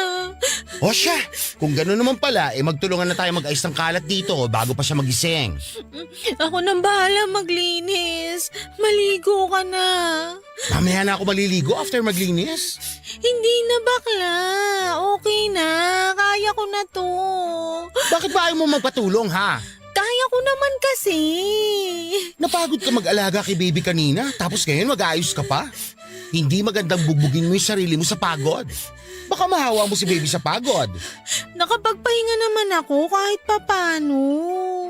O siya, kung gano'n naman pala, eh magtulungan na tayo mag-ayos ng kalat dito bago pa siya magising. Ako nang bahala maglinis. Maligo ka na. Mamaya na ako maliligo after maglinis. Hindi na bakla. Okay na. Kaya ko na to. Bakit ba ayaw mo magpatulong, ha? Kaya ko naman kasi. Napagod ka mag-alaga kay baby kanina, tapos ngayon mag-aayos ka pa? Hindi magandang bugbugin mo yung sarili mo sa pagod. Baka mahawa mo si baby sa pagod. Nakapagpahinga naman ako kahit papano.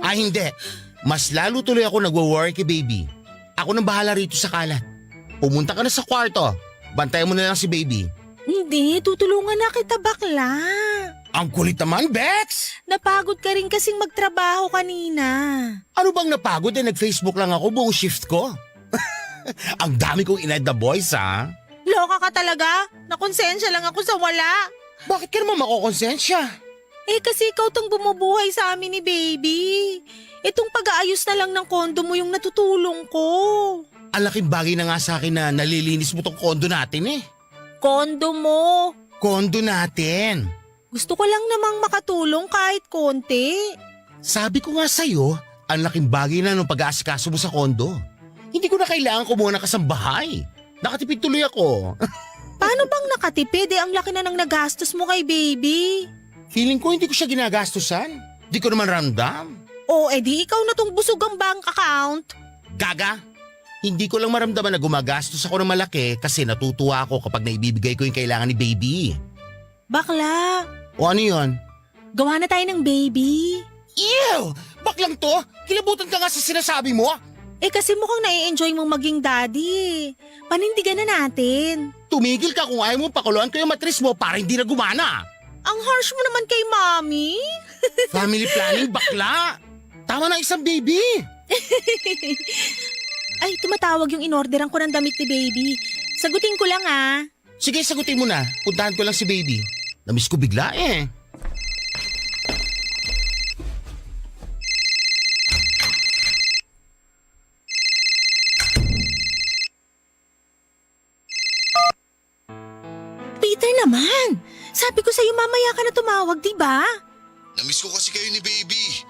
Ah, hindi. Mas lalo tuloy ako nagwo-worry kay baby. Ako nang bahala rito sa kalat. Pumunta ka na sa kwarto. Bantayan mo na lang si baby. Hindi, tutulungan na kita bakla. Ang kulit naman, Bex! Napagod ka rin kasing magtrabaho kanina. Ano bang napagod eh, nag-Facebook lang ako buong shift ko? Ang dami kong inayad na boys, ha? Loka ka talaga? Nakonsensya lang ako sa wala. Bakit ka naman makokonsensya? Eh kasi ikaw tong bumubuhay sa amin ni baby. Itong pag-aayos na lang ng kondo mo yung natutulong ko. Ang laking bagay na nga sa akin na nalilinis mo tong kondo natin eh. Kondo mo. Kondo natin. Gusto ko lang namang makatulong kahit konti. Sabi ko nga sa'yo, ang laking bagay na nung pag-aasikaso mo sa kondo. Hindi ko na kailangan kumuha ng kasambahay. Nakatipid tuloy ako. Paano bang nakatipid? Eh, ang laki na ng nagastos mo kay baby. Feeling ko hindi ko siya ginagastusan. Di ko naman ramdam. O, edi ikaw na tong busog ang bank account. Gaga! Hindi ko lang maramdaman na gumagastos ako ng malaki kasi natutuwa ako kapag naibibigay ko yung kailangan ni baby. Bakla. O ano yun? Gawa na tayo ng baby. Ew! Baklang to! Kilabutan ka nga sa sinasabi mo! Eh, kasi mukhang nai-enjoy mong maging daddy. Panindigan na natin. Tumigil ka kung ayaw mo pakuluan ko yung matris mo para hindi na gumana. Ang harsh mo naman kay mommy. Family planning, bakla! Tama na isang baby! Ay, tumatawag yung inorderan ko ng damit ni baby. Sagutin ko lang, ah. Sige, sagutin mo na. Puntahan ko lang si baby. Namiss ko bigla eh. Peter naman! Sabi ko sa'yo mamaya ka na tumawag, di ba? Namiss ko kasi kayo ni baby.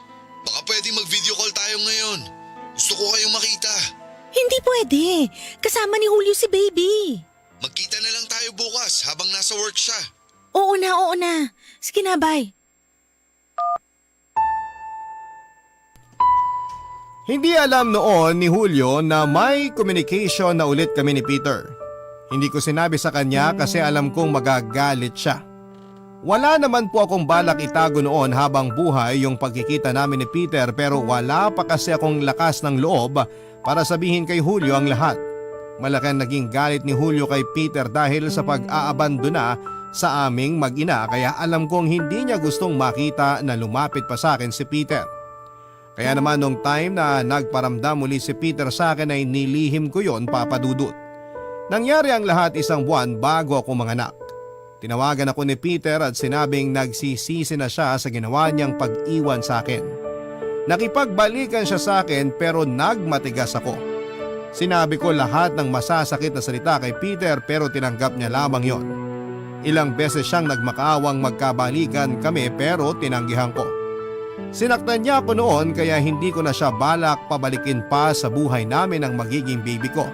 Baka pwedeng mag-video call tayo ngayon. Gusto ko kayong makita. Hindi pwede. Kasama ni Julio si baby. Magkita na lang tayo bukas habang nasa work siya. Oo na, oo na. Sige na, bye. Hindi alam noon ni Julio na may communication na ulit kami ni Peter. Hindi ko sinabi sa kanya kasi alam kong magagalit siya. Wala naman po akong balak itago noon habang buhay yung pagkikita namin ni Peter, pero wala pa kasi akong lakas ng loob para sabihin kay Julio ang lahat. Malaki ang naging galit ni Julio kay Peter dahil sa pag-aabandona sa aming mag-ina, kaya alam kong hindi niya gustong makita na lumapit pa sa akin si Peter. Kaya naman nung time na nagparamdam muli si Peter sa akin ay nilihim ko yon, Papa Dudut. Nangyari ang lahat isang buwan bago ako manganak. Tinawagan ako ni Peter at sinabing nagsisisi na siya sa ginawa niyang pag-iwan sa akin. Nakipagbalikan siya sa akin pero nagmatigas ako. Sinabi ko lahat ng masasakit na salita kay Peter pero tinanggap niya lamang yon. Ilang beses siyang nagmakaawang magkabalikan kami pero tinanggihan ko. Sinaktan niya ako noon kaya hindi ko na siya balak pabalikin pa sa buhay namin ang magiging baby ko.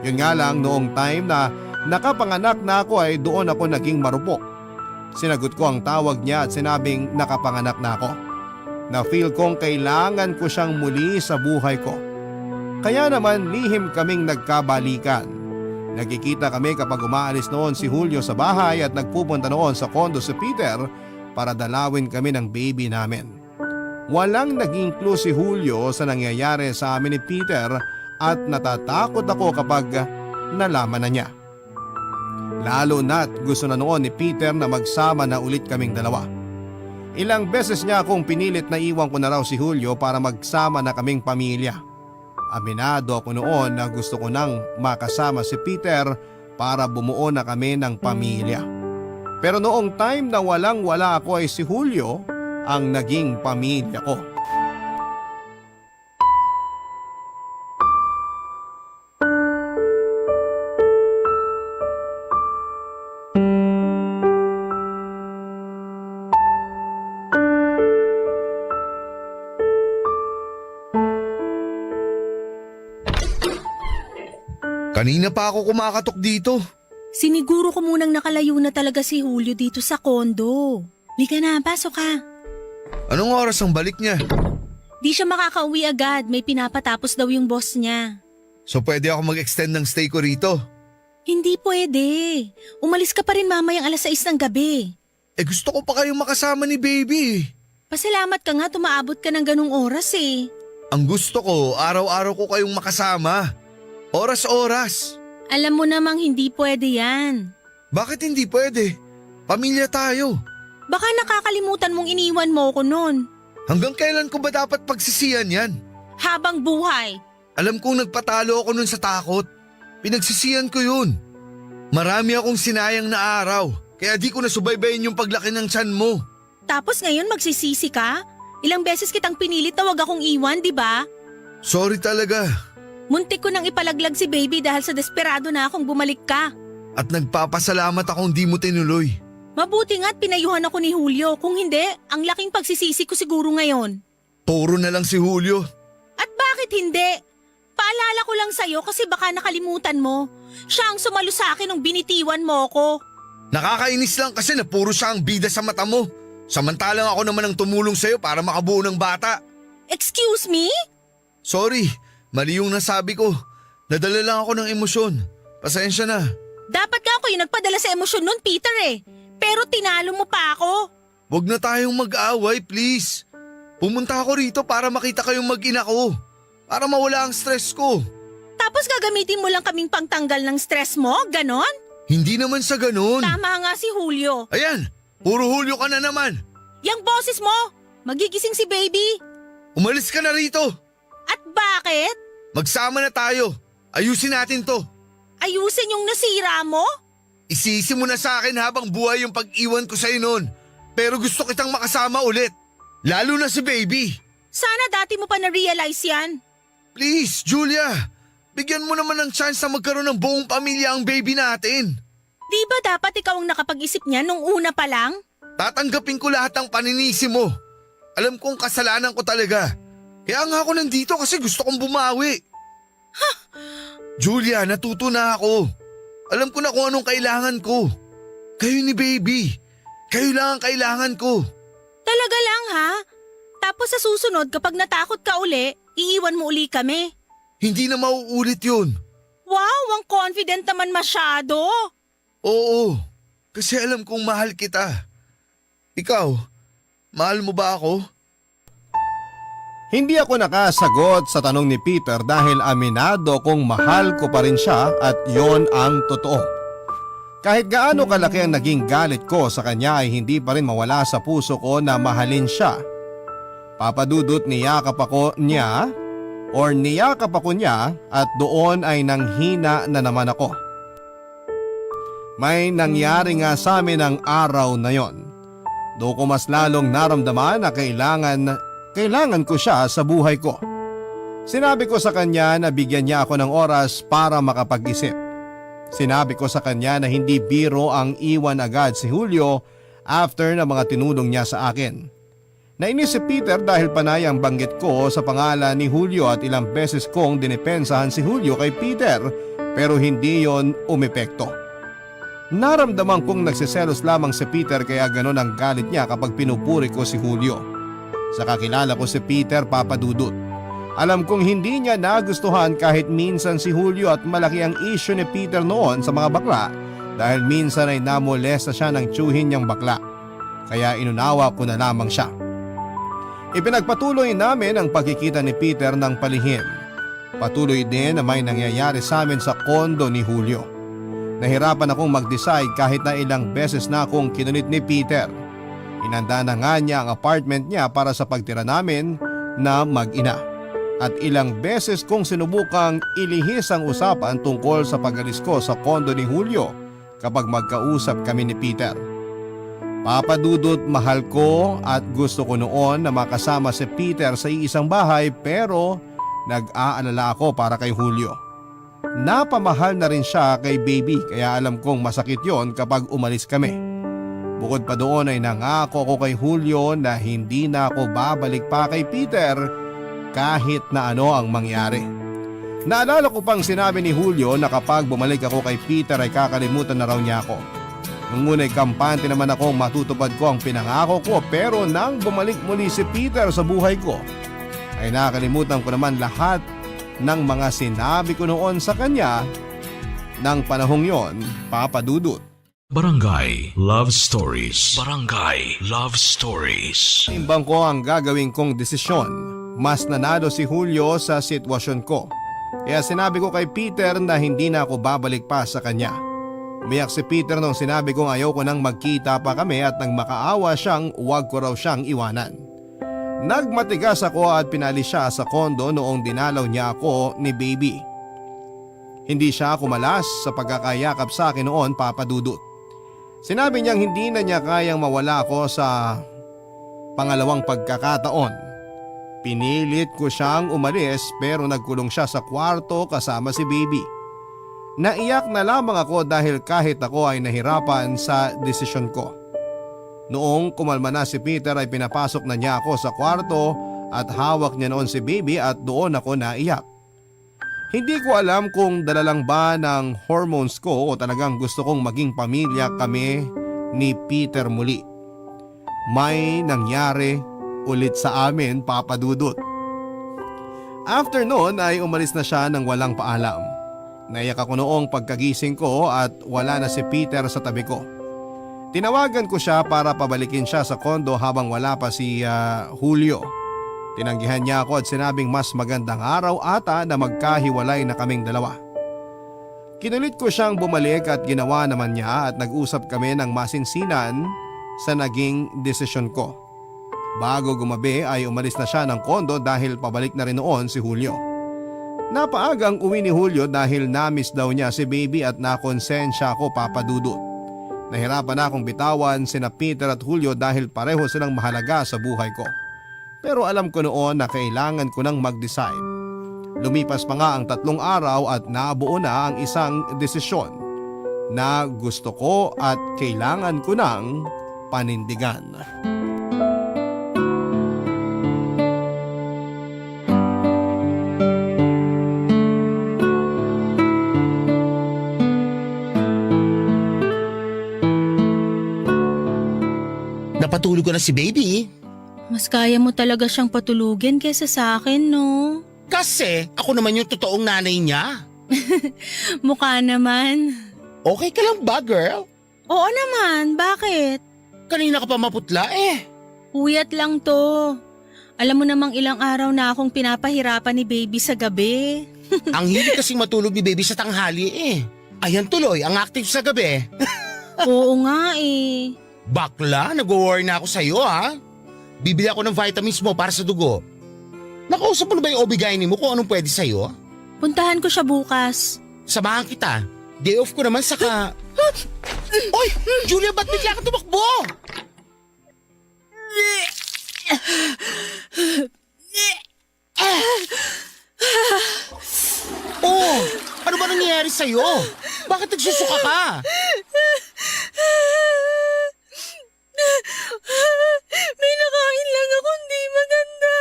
Yun nga lang, noong time na nakapanganak na ako ay doon ako naging marupok. Sinagot ko ang tawag niya at sinabing nakapanganak na ako. Na-feel kong kailangan ko siyang muli sa buhay ko. Kaya naman lihim kaming nagkabalikan. Nagkikita kami kapag umaalis noon si Julio sa bahay at nagpupunta noon sa kondo si Peter para dalawin kami ng baby namin. Walang naging clue si Julio sa nangyayari sa amin ni Peter at natatakot ako kapag nalaman na niya. Lalo na't gusto na noon ni Peter na magsama na ulit kaming dalawa. Ilang beses niya akong pinilit na iwan ko na raw si Julio para magsama na kaming pamilya. Aminado ako noon na gusto ko nang makasama si Peter para bumuo na kami ng pamilya. Pero noong time na walang-wala ako ay si Julio ang naging pamilya ko. Kanina pa ako kumakatok dito. Siniguro ko munang nakalayo na talaga si Julio dito sa kondo. Lika na, pasok ka. Anong oras ang balik niya? Di siya makakauwi agad, may pinapatapos daw yung boss niya. So pwede ako mag-extend ng stay ko rito? Hindi pwede. Umalis ka pa rin mamayang alas sais ng gabi. Eh, gusto ko pa kayong makasama ni baby. Pasalamat ka nga tumaabot ka ng ganung oras eh. Ang gusto ko, araw-araw ko kayong makasama. Oras-oras. Alam mo namang hindi pwede yan. Bakit hindi pwede? Pamilya tayo. Baka nakakalimutan mong iniwan mo ko nun. Hanggang kailan ko ba dapat pagsisihan yan? Habang buhay. Alam kong nagpatalo ako nun sa takot. Pinagsisihan ko yun. Marami akong sinayang na araw, kaya di ko nasubaybayan yung paglaki ng tiyan mo. Tapos ngayon magsisisi ka? Ilang beses kitang pinilit na wag akong iwan, di ba? Sorry talaga. Muntik ko nang ipalaglag si baby dahil sa desperado na akong bumalik ka. At nagpapasalamat akong di mo tinuloy. Mabuti nga't pinayuhan ako ni Julio. Kung hindi, ang laking pagsisisi ko siguro ngayon. Puro na lang si Julio. At bakit hindi? Paalala ko lang sa'yo kasi baka nakalimutan mo. Siya ang sumalo sa akin nung binitiwan mo ko. Nakakainis lang kasi na puro siya ang bida sa mata mo. Samantalang ako naman ang tumulong sa'yo para makabuo ng bata. Excuse me? Sorry, mali yung nasabi ko. Nadala lang ako ng emosyon. Pasensya na. Dapat nga ako yung nagpadala sa emosyon nun, Peter eh. Pero tinalo mo pa ako. Wag na tayong mag-away, please. Pumunta ako rito para makita kayong mag-ina ko. Para mawala ang stress ko. Tapos gagamitin mo lang kaming pangtanggal ng stress mo? Ganon? Hindi naman sa ganon. Tama nga si Julio. Ayan, puro Julio ka na naman. Yang boses mo, magigising si baby. Umalis ka na rito. At bakit? Magsama na tayo. Ayusin natin to. Ayusin yung nasira mo? Isisi mo na sa akin habang buhay yung pag-iwan ko sa'yo noon. Pero gusto kitang makasama ulit. Lalo na si baby. Sana dati mo pa na-realize yan. Please, Julia. Bigyan mo naman ng chance na magkaroon ng buong pamilya ang baby natin. Di ba dapat ikaw ang nakapag-isip niya nung una pa lang? Tatanggapin ko lahat ng paninisi mo. Alam kong kasalanan ko talaga. Kaya nga ako nandito kasi gusto kong bumawi. Julia, natuto na ako. Alam ko na kung anong kailangan ko. Kayo ni baby. Kayo lang ang kailangan ko. Talaga lang, ha? Tapos sa susunod, kapag natakot ka uli, iiwan mo uli kami. Hindi na mauulit yun. Wow, ang confident naman masyado. Oo, kasi alam kong mahal kita. Ikaw, mahal mo ba ako? Hindi ako nakasagot sa tanong ni Peter dahil aminado kong mahal ko pa rin siya at yon ang totoo. Kahit gaano kalaki ang naging galit ko sa kanya ay hindi pa rin mawala sa puso ko na mahalin siya. Papa Dudut, niyakap ako niya or niyakap ako niya at doon ay nanghina na naman ako. May nangyari nga sa amin ang araw na yon. Doon ko mas lalong naramdaman na kailangan, kailangan ko siya sa buhay ko. Sinabi ko sa kanya na bigyan niya ako ng oras para makapag-isip. Sinabi ko sa kanya na hindi biro ang iwan agad si Julio after ng mga tinulong niya sa akin. Nainis si Peter dahil panay ang banggit ko sa pangalan ni Julio at ilang beses kong dinepensahan si Julio kay Peter, pero hindi yon umepekto. Naramdaman kong nagseselos lamang si Peter kaya ganon ang galit niya kapag pinupuri ko si Julio. Sa kakilala ko si Peter, Papa Dudut. Alam kong hindi niya nagustuhan kahit minsan si Julio at malaki ang issue ni Peter noon sa mga bakla dahil minsan ay namolesta siya ng tiyuhin niyang bakla. Kaya inunawa ko na lamang siya. Ipinagpatuloy namin ang pagkikita ni Peter ng palihim. Patuloy din na may nangyayari sa amin sa kondo ni Julio. Nahirapan akong mag-decide kahit na ilang beses na akong kinulit ni Peter. Inanda na nga niya ang apartment niya para sa pagtira namin na mag-ina. At ilang beses kong sinubukang ilihis ang usapan tungkol sa pag-alis ko sa kondo ni Julio kapag magkausap kami ni Peter. Papa Dudut, mahal ko at gusto ko noon na makasama si Peter sa iisang bahay, pero nag-aalala ako para kay Julio. Napamahal na rin siya kay Baby, kaya alam kong masakit yon kapag umalis kami. Bukod pa doon ay nangako ako kay Julio na hindi na ako babalik pa kay Peter kahit na ano ang mangyari. Naalala ko pang sinabi ni Julio na kapag bumalik ako kay Peter ay kakalimutan na raw niya ako. Nung una ay kampante naman akong matutupad ko ang pinangako ko, pero nang bumalik muli si Peter sa buhay ko, ay nakalimutan ko naman lahat ng mga sinabi ko noon sa kanya ng panahong yon, Papa Dudut. Barangay Love Stories. Barangay Love Stories. Timbang ko ang gagawin kong desisyon. Mas nanalo si Julio sa sitwasyon ko. Kaya sinabi ko kay Peter na hindi na ako babalik pa sa kanya. Umiyak si Peter nung sinabi kong ayoko nang magkita pa kami at nagmakaawa siyang wag ko raw siyang iwanan. Nagmatigas ako at pinalis siya sa kondo noong dinalaw niya ako ni Baby. Hindi siya kumalas sa pagkakayakap sa akin noon, Papa Dudut. Sinabi niyang hindi na niya kayang mawala ako sa pangalawang pagkakataon. Pinilit ko siyang umalis pero nagkulong siya sa kwarto kasama si Baby. Naiyak na lamang ako dahil kahit ako ay nahirapan sa desisyon ko. Noong kumalma na si Peter ay pinapasok na niya ako sa kwarto at hawak niya noon si Baby at doon ako naiyak. Hindi ko alam kung dala lang ba ng hormones ko o talagang gusto kong maging pamilya kami ni Peter muli. May nangyari ulit sa amin, Papa Dudut. After noon ay umalis na siya nang walang paalam. Naiyak ako noong pagkagising ko at wala na si Peter sa tabi ko. Tinawagan ko siya para pabalikin siya sa kondo habang wala pa si, ah, Julio. Tinanggihan niya ako at sinabing mas magandang araw ata na magkahiwalay na kaming dalawa. Kinulit ko siyang bumalik at ginawa naman niya at nag-usap kami ng masinsinan sa naging desisyon ko. Bago gumabi ay umalis na siya ng kondo dahil pabalik na rin noon si Julio. Napaaga ang uwi ni Julio dahil na-miss daw niya si baby at nakonsensya ako, Papa Dudut. Nahirapan na akong bitawan sina Peter at Julio dahil pareho silang mahalaga sa buhay ko. Pero alam ko noon na kailangan ko nang mag-decide. Lumipas pa nga ang tatlong araw at nabuo na ang isang desisyon na gusto ko at kailangan ko nang panindigan. Napatulog ko na si baby. Mas kaya mo talaga siyang patulugin kaysa sa akin, no? Kasi ako naman yung totoong nanay niya. Mukha naman. Okay ka lang ba, girl? Oo naman, bakit? Kanina ka pa maputla eh. Puyat lang to. Alam mo namang ilang araw na akong pinapahirapan ni baby sa gabi. Ang hilig kasing matulog ni baby sa tanghali eh. Ayan tuloy, ang active sa gabi. Oo nga eh. Bakla, nagwo-worry na ako sa'yo, ha? Bibili ako ng vitamins mo para sa dugo. Nakausap mo na ba yung O B-gyne mo kung anong pwede sa'yo? Puntahan ko siya bukas. Samahan kita. Day off ko naman, saka... Oy! Julia, ba't bigla ka tumakbo? Oh! Ano ba nangyayari sa'yo? Bakit nagsusuka ka? May nakain lang akong di maganda.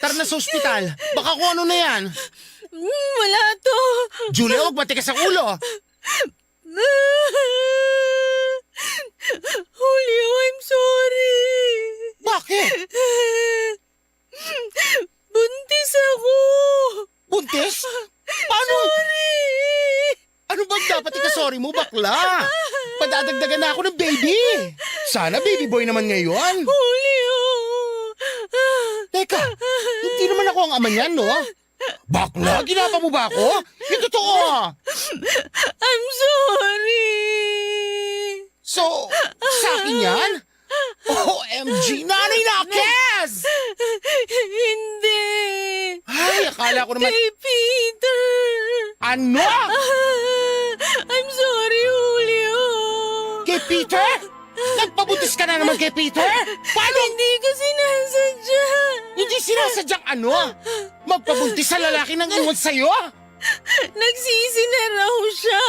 Tara na sa ospital. Baka kung ano na yan. Mm, wala to. Julia, huwag matigas ang ulo. Julio, I'm sorry. Bakit? Buntis ako. Buntis? Paano? Sorry. Ano bang dapat ikasorry mo, bakla? Padadagdagan na ako ng baby. Sana baby boy naman ngayon. Julio. Teka, hindi naman ako ang ama niyan, no? Bakla, ginapa mo ba ako? Yung totoo, ah. I'm sorry. So, sa akin yan? O M G, Nanay Nakes! Hindi. Ay, akala ko naman. Kay Peter. Ano? I'm sorry, Julio. Kay Peter? Nagpabuntis ka na naman kay Peter? Paano? Hindi ko sinasadya. Hindi sinasadyang ano? Magpabuntis sa lalaki nang iwan sa'yo? Nagsisi na raw siya.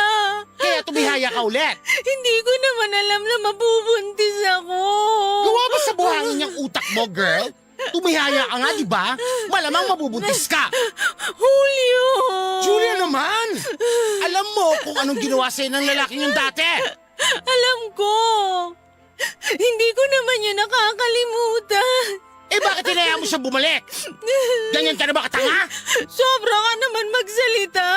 Kaya tumihaya ka ulit? Hindi ko naman alam na mabubuntis ako. Gawa ba sa buhangin yung utak mo, girl? Tumihaya ka nga, di ba? Malamang mabubuntis ka. Julio! Julia naman! Alam mo kung anong ginawa sa'yo ng lalaking yung dati? Alam ko! Hindi ko naman yun nakakalimutan. Eh, bakit hinayaan mo siya bumalik? Ganyan ka na ba katanga? Sobra ka naman magsalita.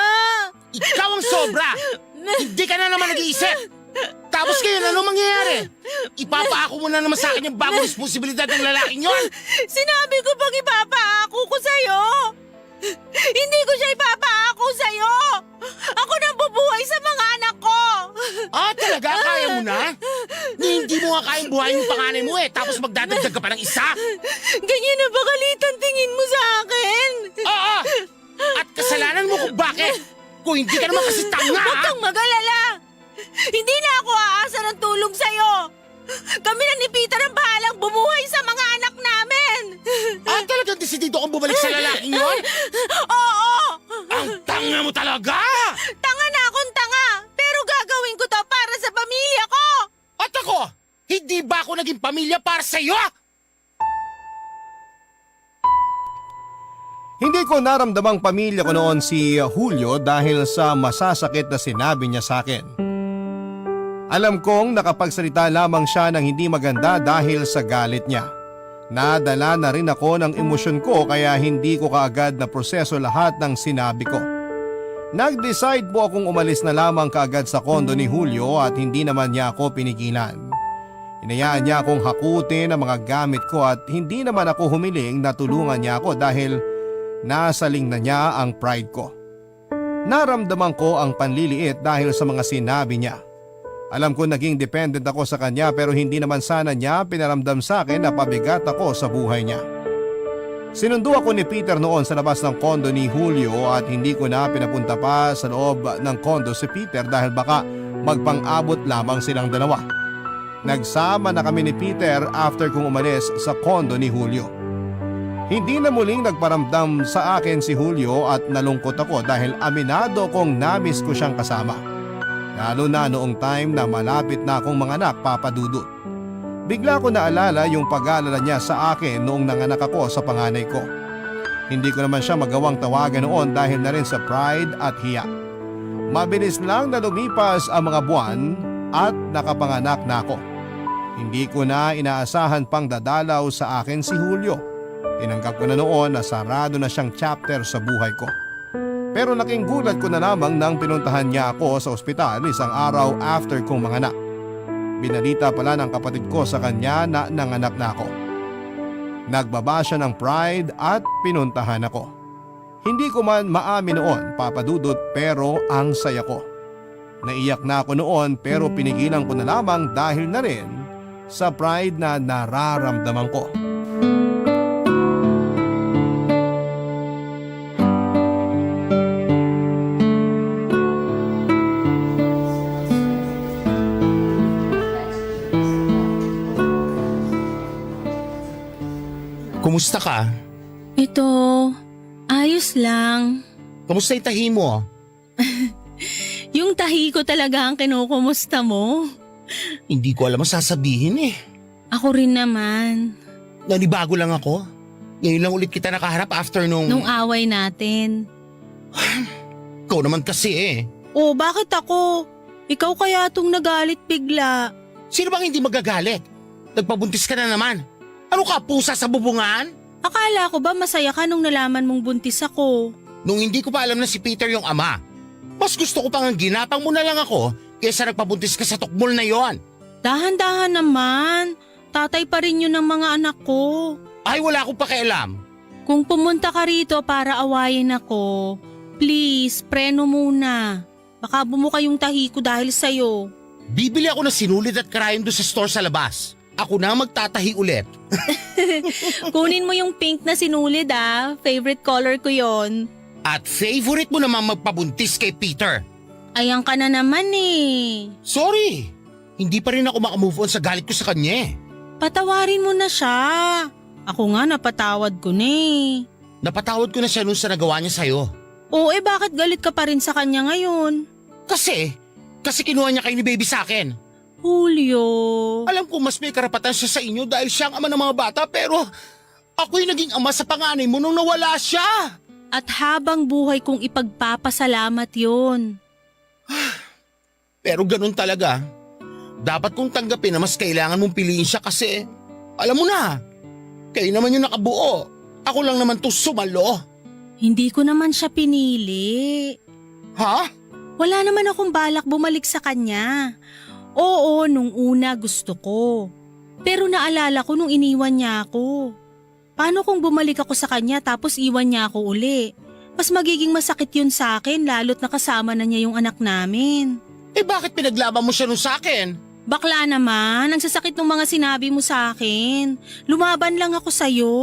Ikaw ang sobra! Hindi ka na naman nag-iisip! Tapos ngayon, ano mangyayari? Ipapako mo na naman sa akin yung bagong responsibilidad ng lalaking yon? Sinabi ko bang ipapako ko sa'yo? Hindi ko siya ipapako sa'yo! Ako nang bubuhay sa mga anak ko! Ah, talaga? Kaya mo na? Ni hindi mo nga kayang buhayin yung panganay mo eh, tapos magdadagdag ka pa ng isa? Ganyan na ba kalit ang tingin mo sa akin? Oo! At kasalanan mo kung bakit! Kung hindi ka naman kasi tanga, Huwag ah! kang mag-alala! Hindi na ako aasa ng tulong sa'yo! Kami na ni Peter ang bahalang bumuhay sa mga anak namin! Ah, talagang desidido kang bumalik sa lalaking yon? Oo! Ang tanga mo talaga! Tanga na akong tanga! Pero gagawin ko to para sa pamilya ko! At ako, hindi ba ako naging pamilya para sa'yo? Hindi ko naramdamang pamilya ko noon si Julio dahil sa masasakit na sinabi niya sa akin. Alam kong nakapagsalita lamang siya ng hindi maganda dahil sa galit niya. Nadala na rin ako ng emosyon ko kaya hindi ko kaagad na proseso lahat ng sinabi ko. Nag-decide po akong umalis na lamang kaagad sa kondo ni Julio at hindi naman niya ako pinigilan. Hinayaan niya akong hakutin ang mga gamit ko at hindi naman ako humiling na tulungan niya ako dahil nasaling na niya ang pride ko. Naramdaman ko ang panliliit dahil sa mga sinabi niya. Alam ko naging dependent ako sa kanya pero hindi naman sana niya pinaramdam sa akin na pabigat ako sa buhay niya. Sinundo ako ni Peter noon sa labas ng kondo ni Julio at hindi ko na pinapunta pa sa loob ng kondo si Peter dahil baka magpang-abot lamang silang dalawa. Nagsama na kami ni Peter after kong umalis sa kondo ni Julio. Hindi na muling nagparamdam sa akin si Julio at nalungkot ako dahil aminado kong namiss ko siyang kasama. Lalo na noong time na malapit na akong manganak, Papa Dudut. Bigla ko naalala yung pag-aalala niya sa akin noong nanganak ako sa panganay ko. Hindi ko naman siya magawang tawagan noon dahil na rin sa pride at hiya. Mabilis lang na lumipas ang mga buwan at nakapanganak na ako. Hindi ko na inaasahan pang dadalaw sa akin si Julio. Tinanggap ko na noon na sarado na siyang chapter sa buhay ko. Pero laking gulat ko na lamang nang pinuntahan niya ako sa ospital isang araw after kong manganak. Binalita pala ng kapatid ko sa kanya na nanganak na ako. Nagbaba siya ng pride at pinuntahan ako. Hindi ko man maamin noon, Papa Dudut, pero ang saya ko. Naiyak na ako noon pero pinigilan ko na lamang dahil na rin sa pride na nararamdaman ko. Kumusta ka? Ito, ayos lang. Kumusta yung tahi mo? Yung tahi ko talaga ang kinukumusta mo. Hindi ko alam ang sasabihin eh. Ako rin naman. Nanibago lang ako. Ngayon lang ulit kita nakaharap after nung Nung away natin. Ikaw naman kasi eh. Oh, bakit ako? Ikaw kaya tong nagalit bigla. Sino bang hindi magagalit? Nagpabuntis ka na naman. Ano ka, pusa sa bubungan? Akala ko ba masaya ka nung nalaman mong buntis ako? Nung hindi ko pa alam na si Peter yung ama, mas gusto ko pang ang ginapang mo na lang ako kaysa nagpabuntis ka sa tukmol na yon. Dahan-dahan naman. Tatay pa rin yun ng mga anak ko. Ay, wala akong pakialam. Kung pumunta ka rito para awayin ako, please, preno muna. Baka bumuka yung tahi ko dahil sa'yo. Bibili ako ng sinulid at karayom doon sa store sa labas. Ako na ang magtatahi ulit. Kunin mo yung pink na sinulid, ah. Favorite color ko yon. At favorite mo naman magpabuntis kay Peter. Ayan ka na naman eh. Sorry. Hindi pa rin ako makamove on sa galit ko sa kanya eh. Patawarin mo na siya. Ako nga napatawad ko na eh. Napatawad ko na siya nung sa nagawa niya sa'yo. Oo eh, bakit galit ka pa rin sa kanya ngayon? Kasi, kasi kinuha niya kayo ni baby sa akin. Julio. Alam ko mas may karapatan siya sa inyo dahil siya ang ama ng mga bata, pero ako'y naging ama sa panganay mo nung nawala siya. At habang buhay kong ipagpapasalamat yon. Pero ganun talaga. Dapat kong tanggapin na mas kailangan mong piliin siya kasi, alam mo na, kayo naman yung nakabuo. Ako lang naman to sumalo. Hindi ko naman siya pinili. Ha? Wala naman akong balak bumalik sa kanya. Oo, nung una gusto ko. Pero naalala ko nung iniwan niya ako. Paano kung bumalik ako sa kanya tapos iwan niya ako uli? Mas magiging masakit yun sa akin lalo't nakasama na niya yung anak namin. Eh bakit pinaglaban mo siya nun sa akin? Bakla naman, ang sasakit ng mga sinabi mo sa akin. Lumaban lang ako sa'yo.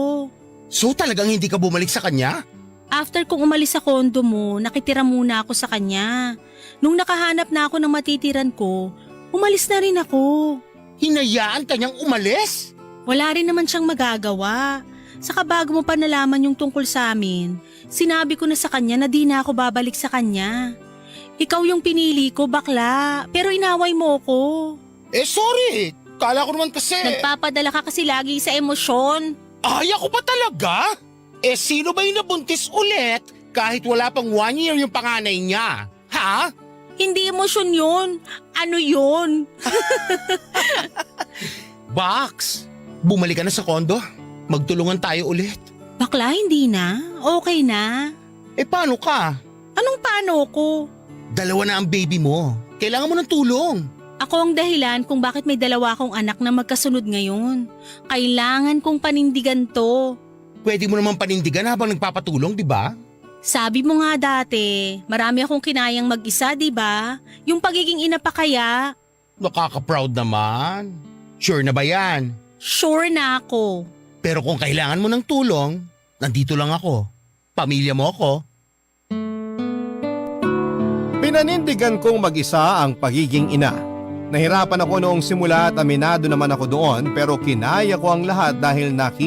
So talagang hindi ka bumalik sa kanya? After kong umalis sa kondo mo, nakitira muna ako sa kanya. Nung nakahanap na ako ng matitiran ko, umalis na rin ako. Hinayaan ka niyang umalis? Wala rin naman siyang magagawa. Saka bago mo pa nalaman yung tungkol sa amin, sinabi ko na sa kanya na di na ako babalik sa kanya. Ikaw yung pinili ko, bakla, pero inaway mo ko. Eh, sorry. Kala ko naman kasi Nagpapadala ka kasi lagi sa emosyon. Ay, ako pa talaga? Eh, sino ba yung nabuntis ulit kahit wala pang one year yung panganay niya? Ha? Hindi emosyon yun. Ano yun? Box, bumalik ka na sa kondo. Magtulungan tayo ulit. Bakla, hindi na. Okay na. Eh, paano ka? Anong paano ko? Dalawa na ang baby mo. Kailangan mo ng tulong. Ako ang dahilan kung bakit may dalawa akong anak na magkasunod ngayon. Kailangan kong panindigan to. Pwede mo naman panindigan habang nagpapatulong, di ba? Sabi mo nga dati, marami akong kinayang mag-isa, di ba? Yung pagiging ina pa kaya? Nakaka-proud naman. Sure na ba yan? Sure na ako. Pero kung kailangan mo ng tulong, nandito lang ako. Pamilya mo ako. Pinanindigan kong mag-isa ang pagiging ina. Nahirapan ako noong simula at aminado naman ako doon, pero kinaya ko ang lahat dahil nakita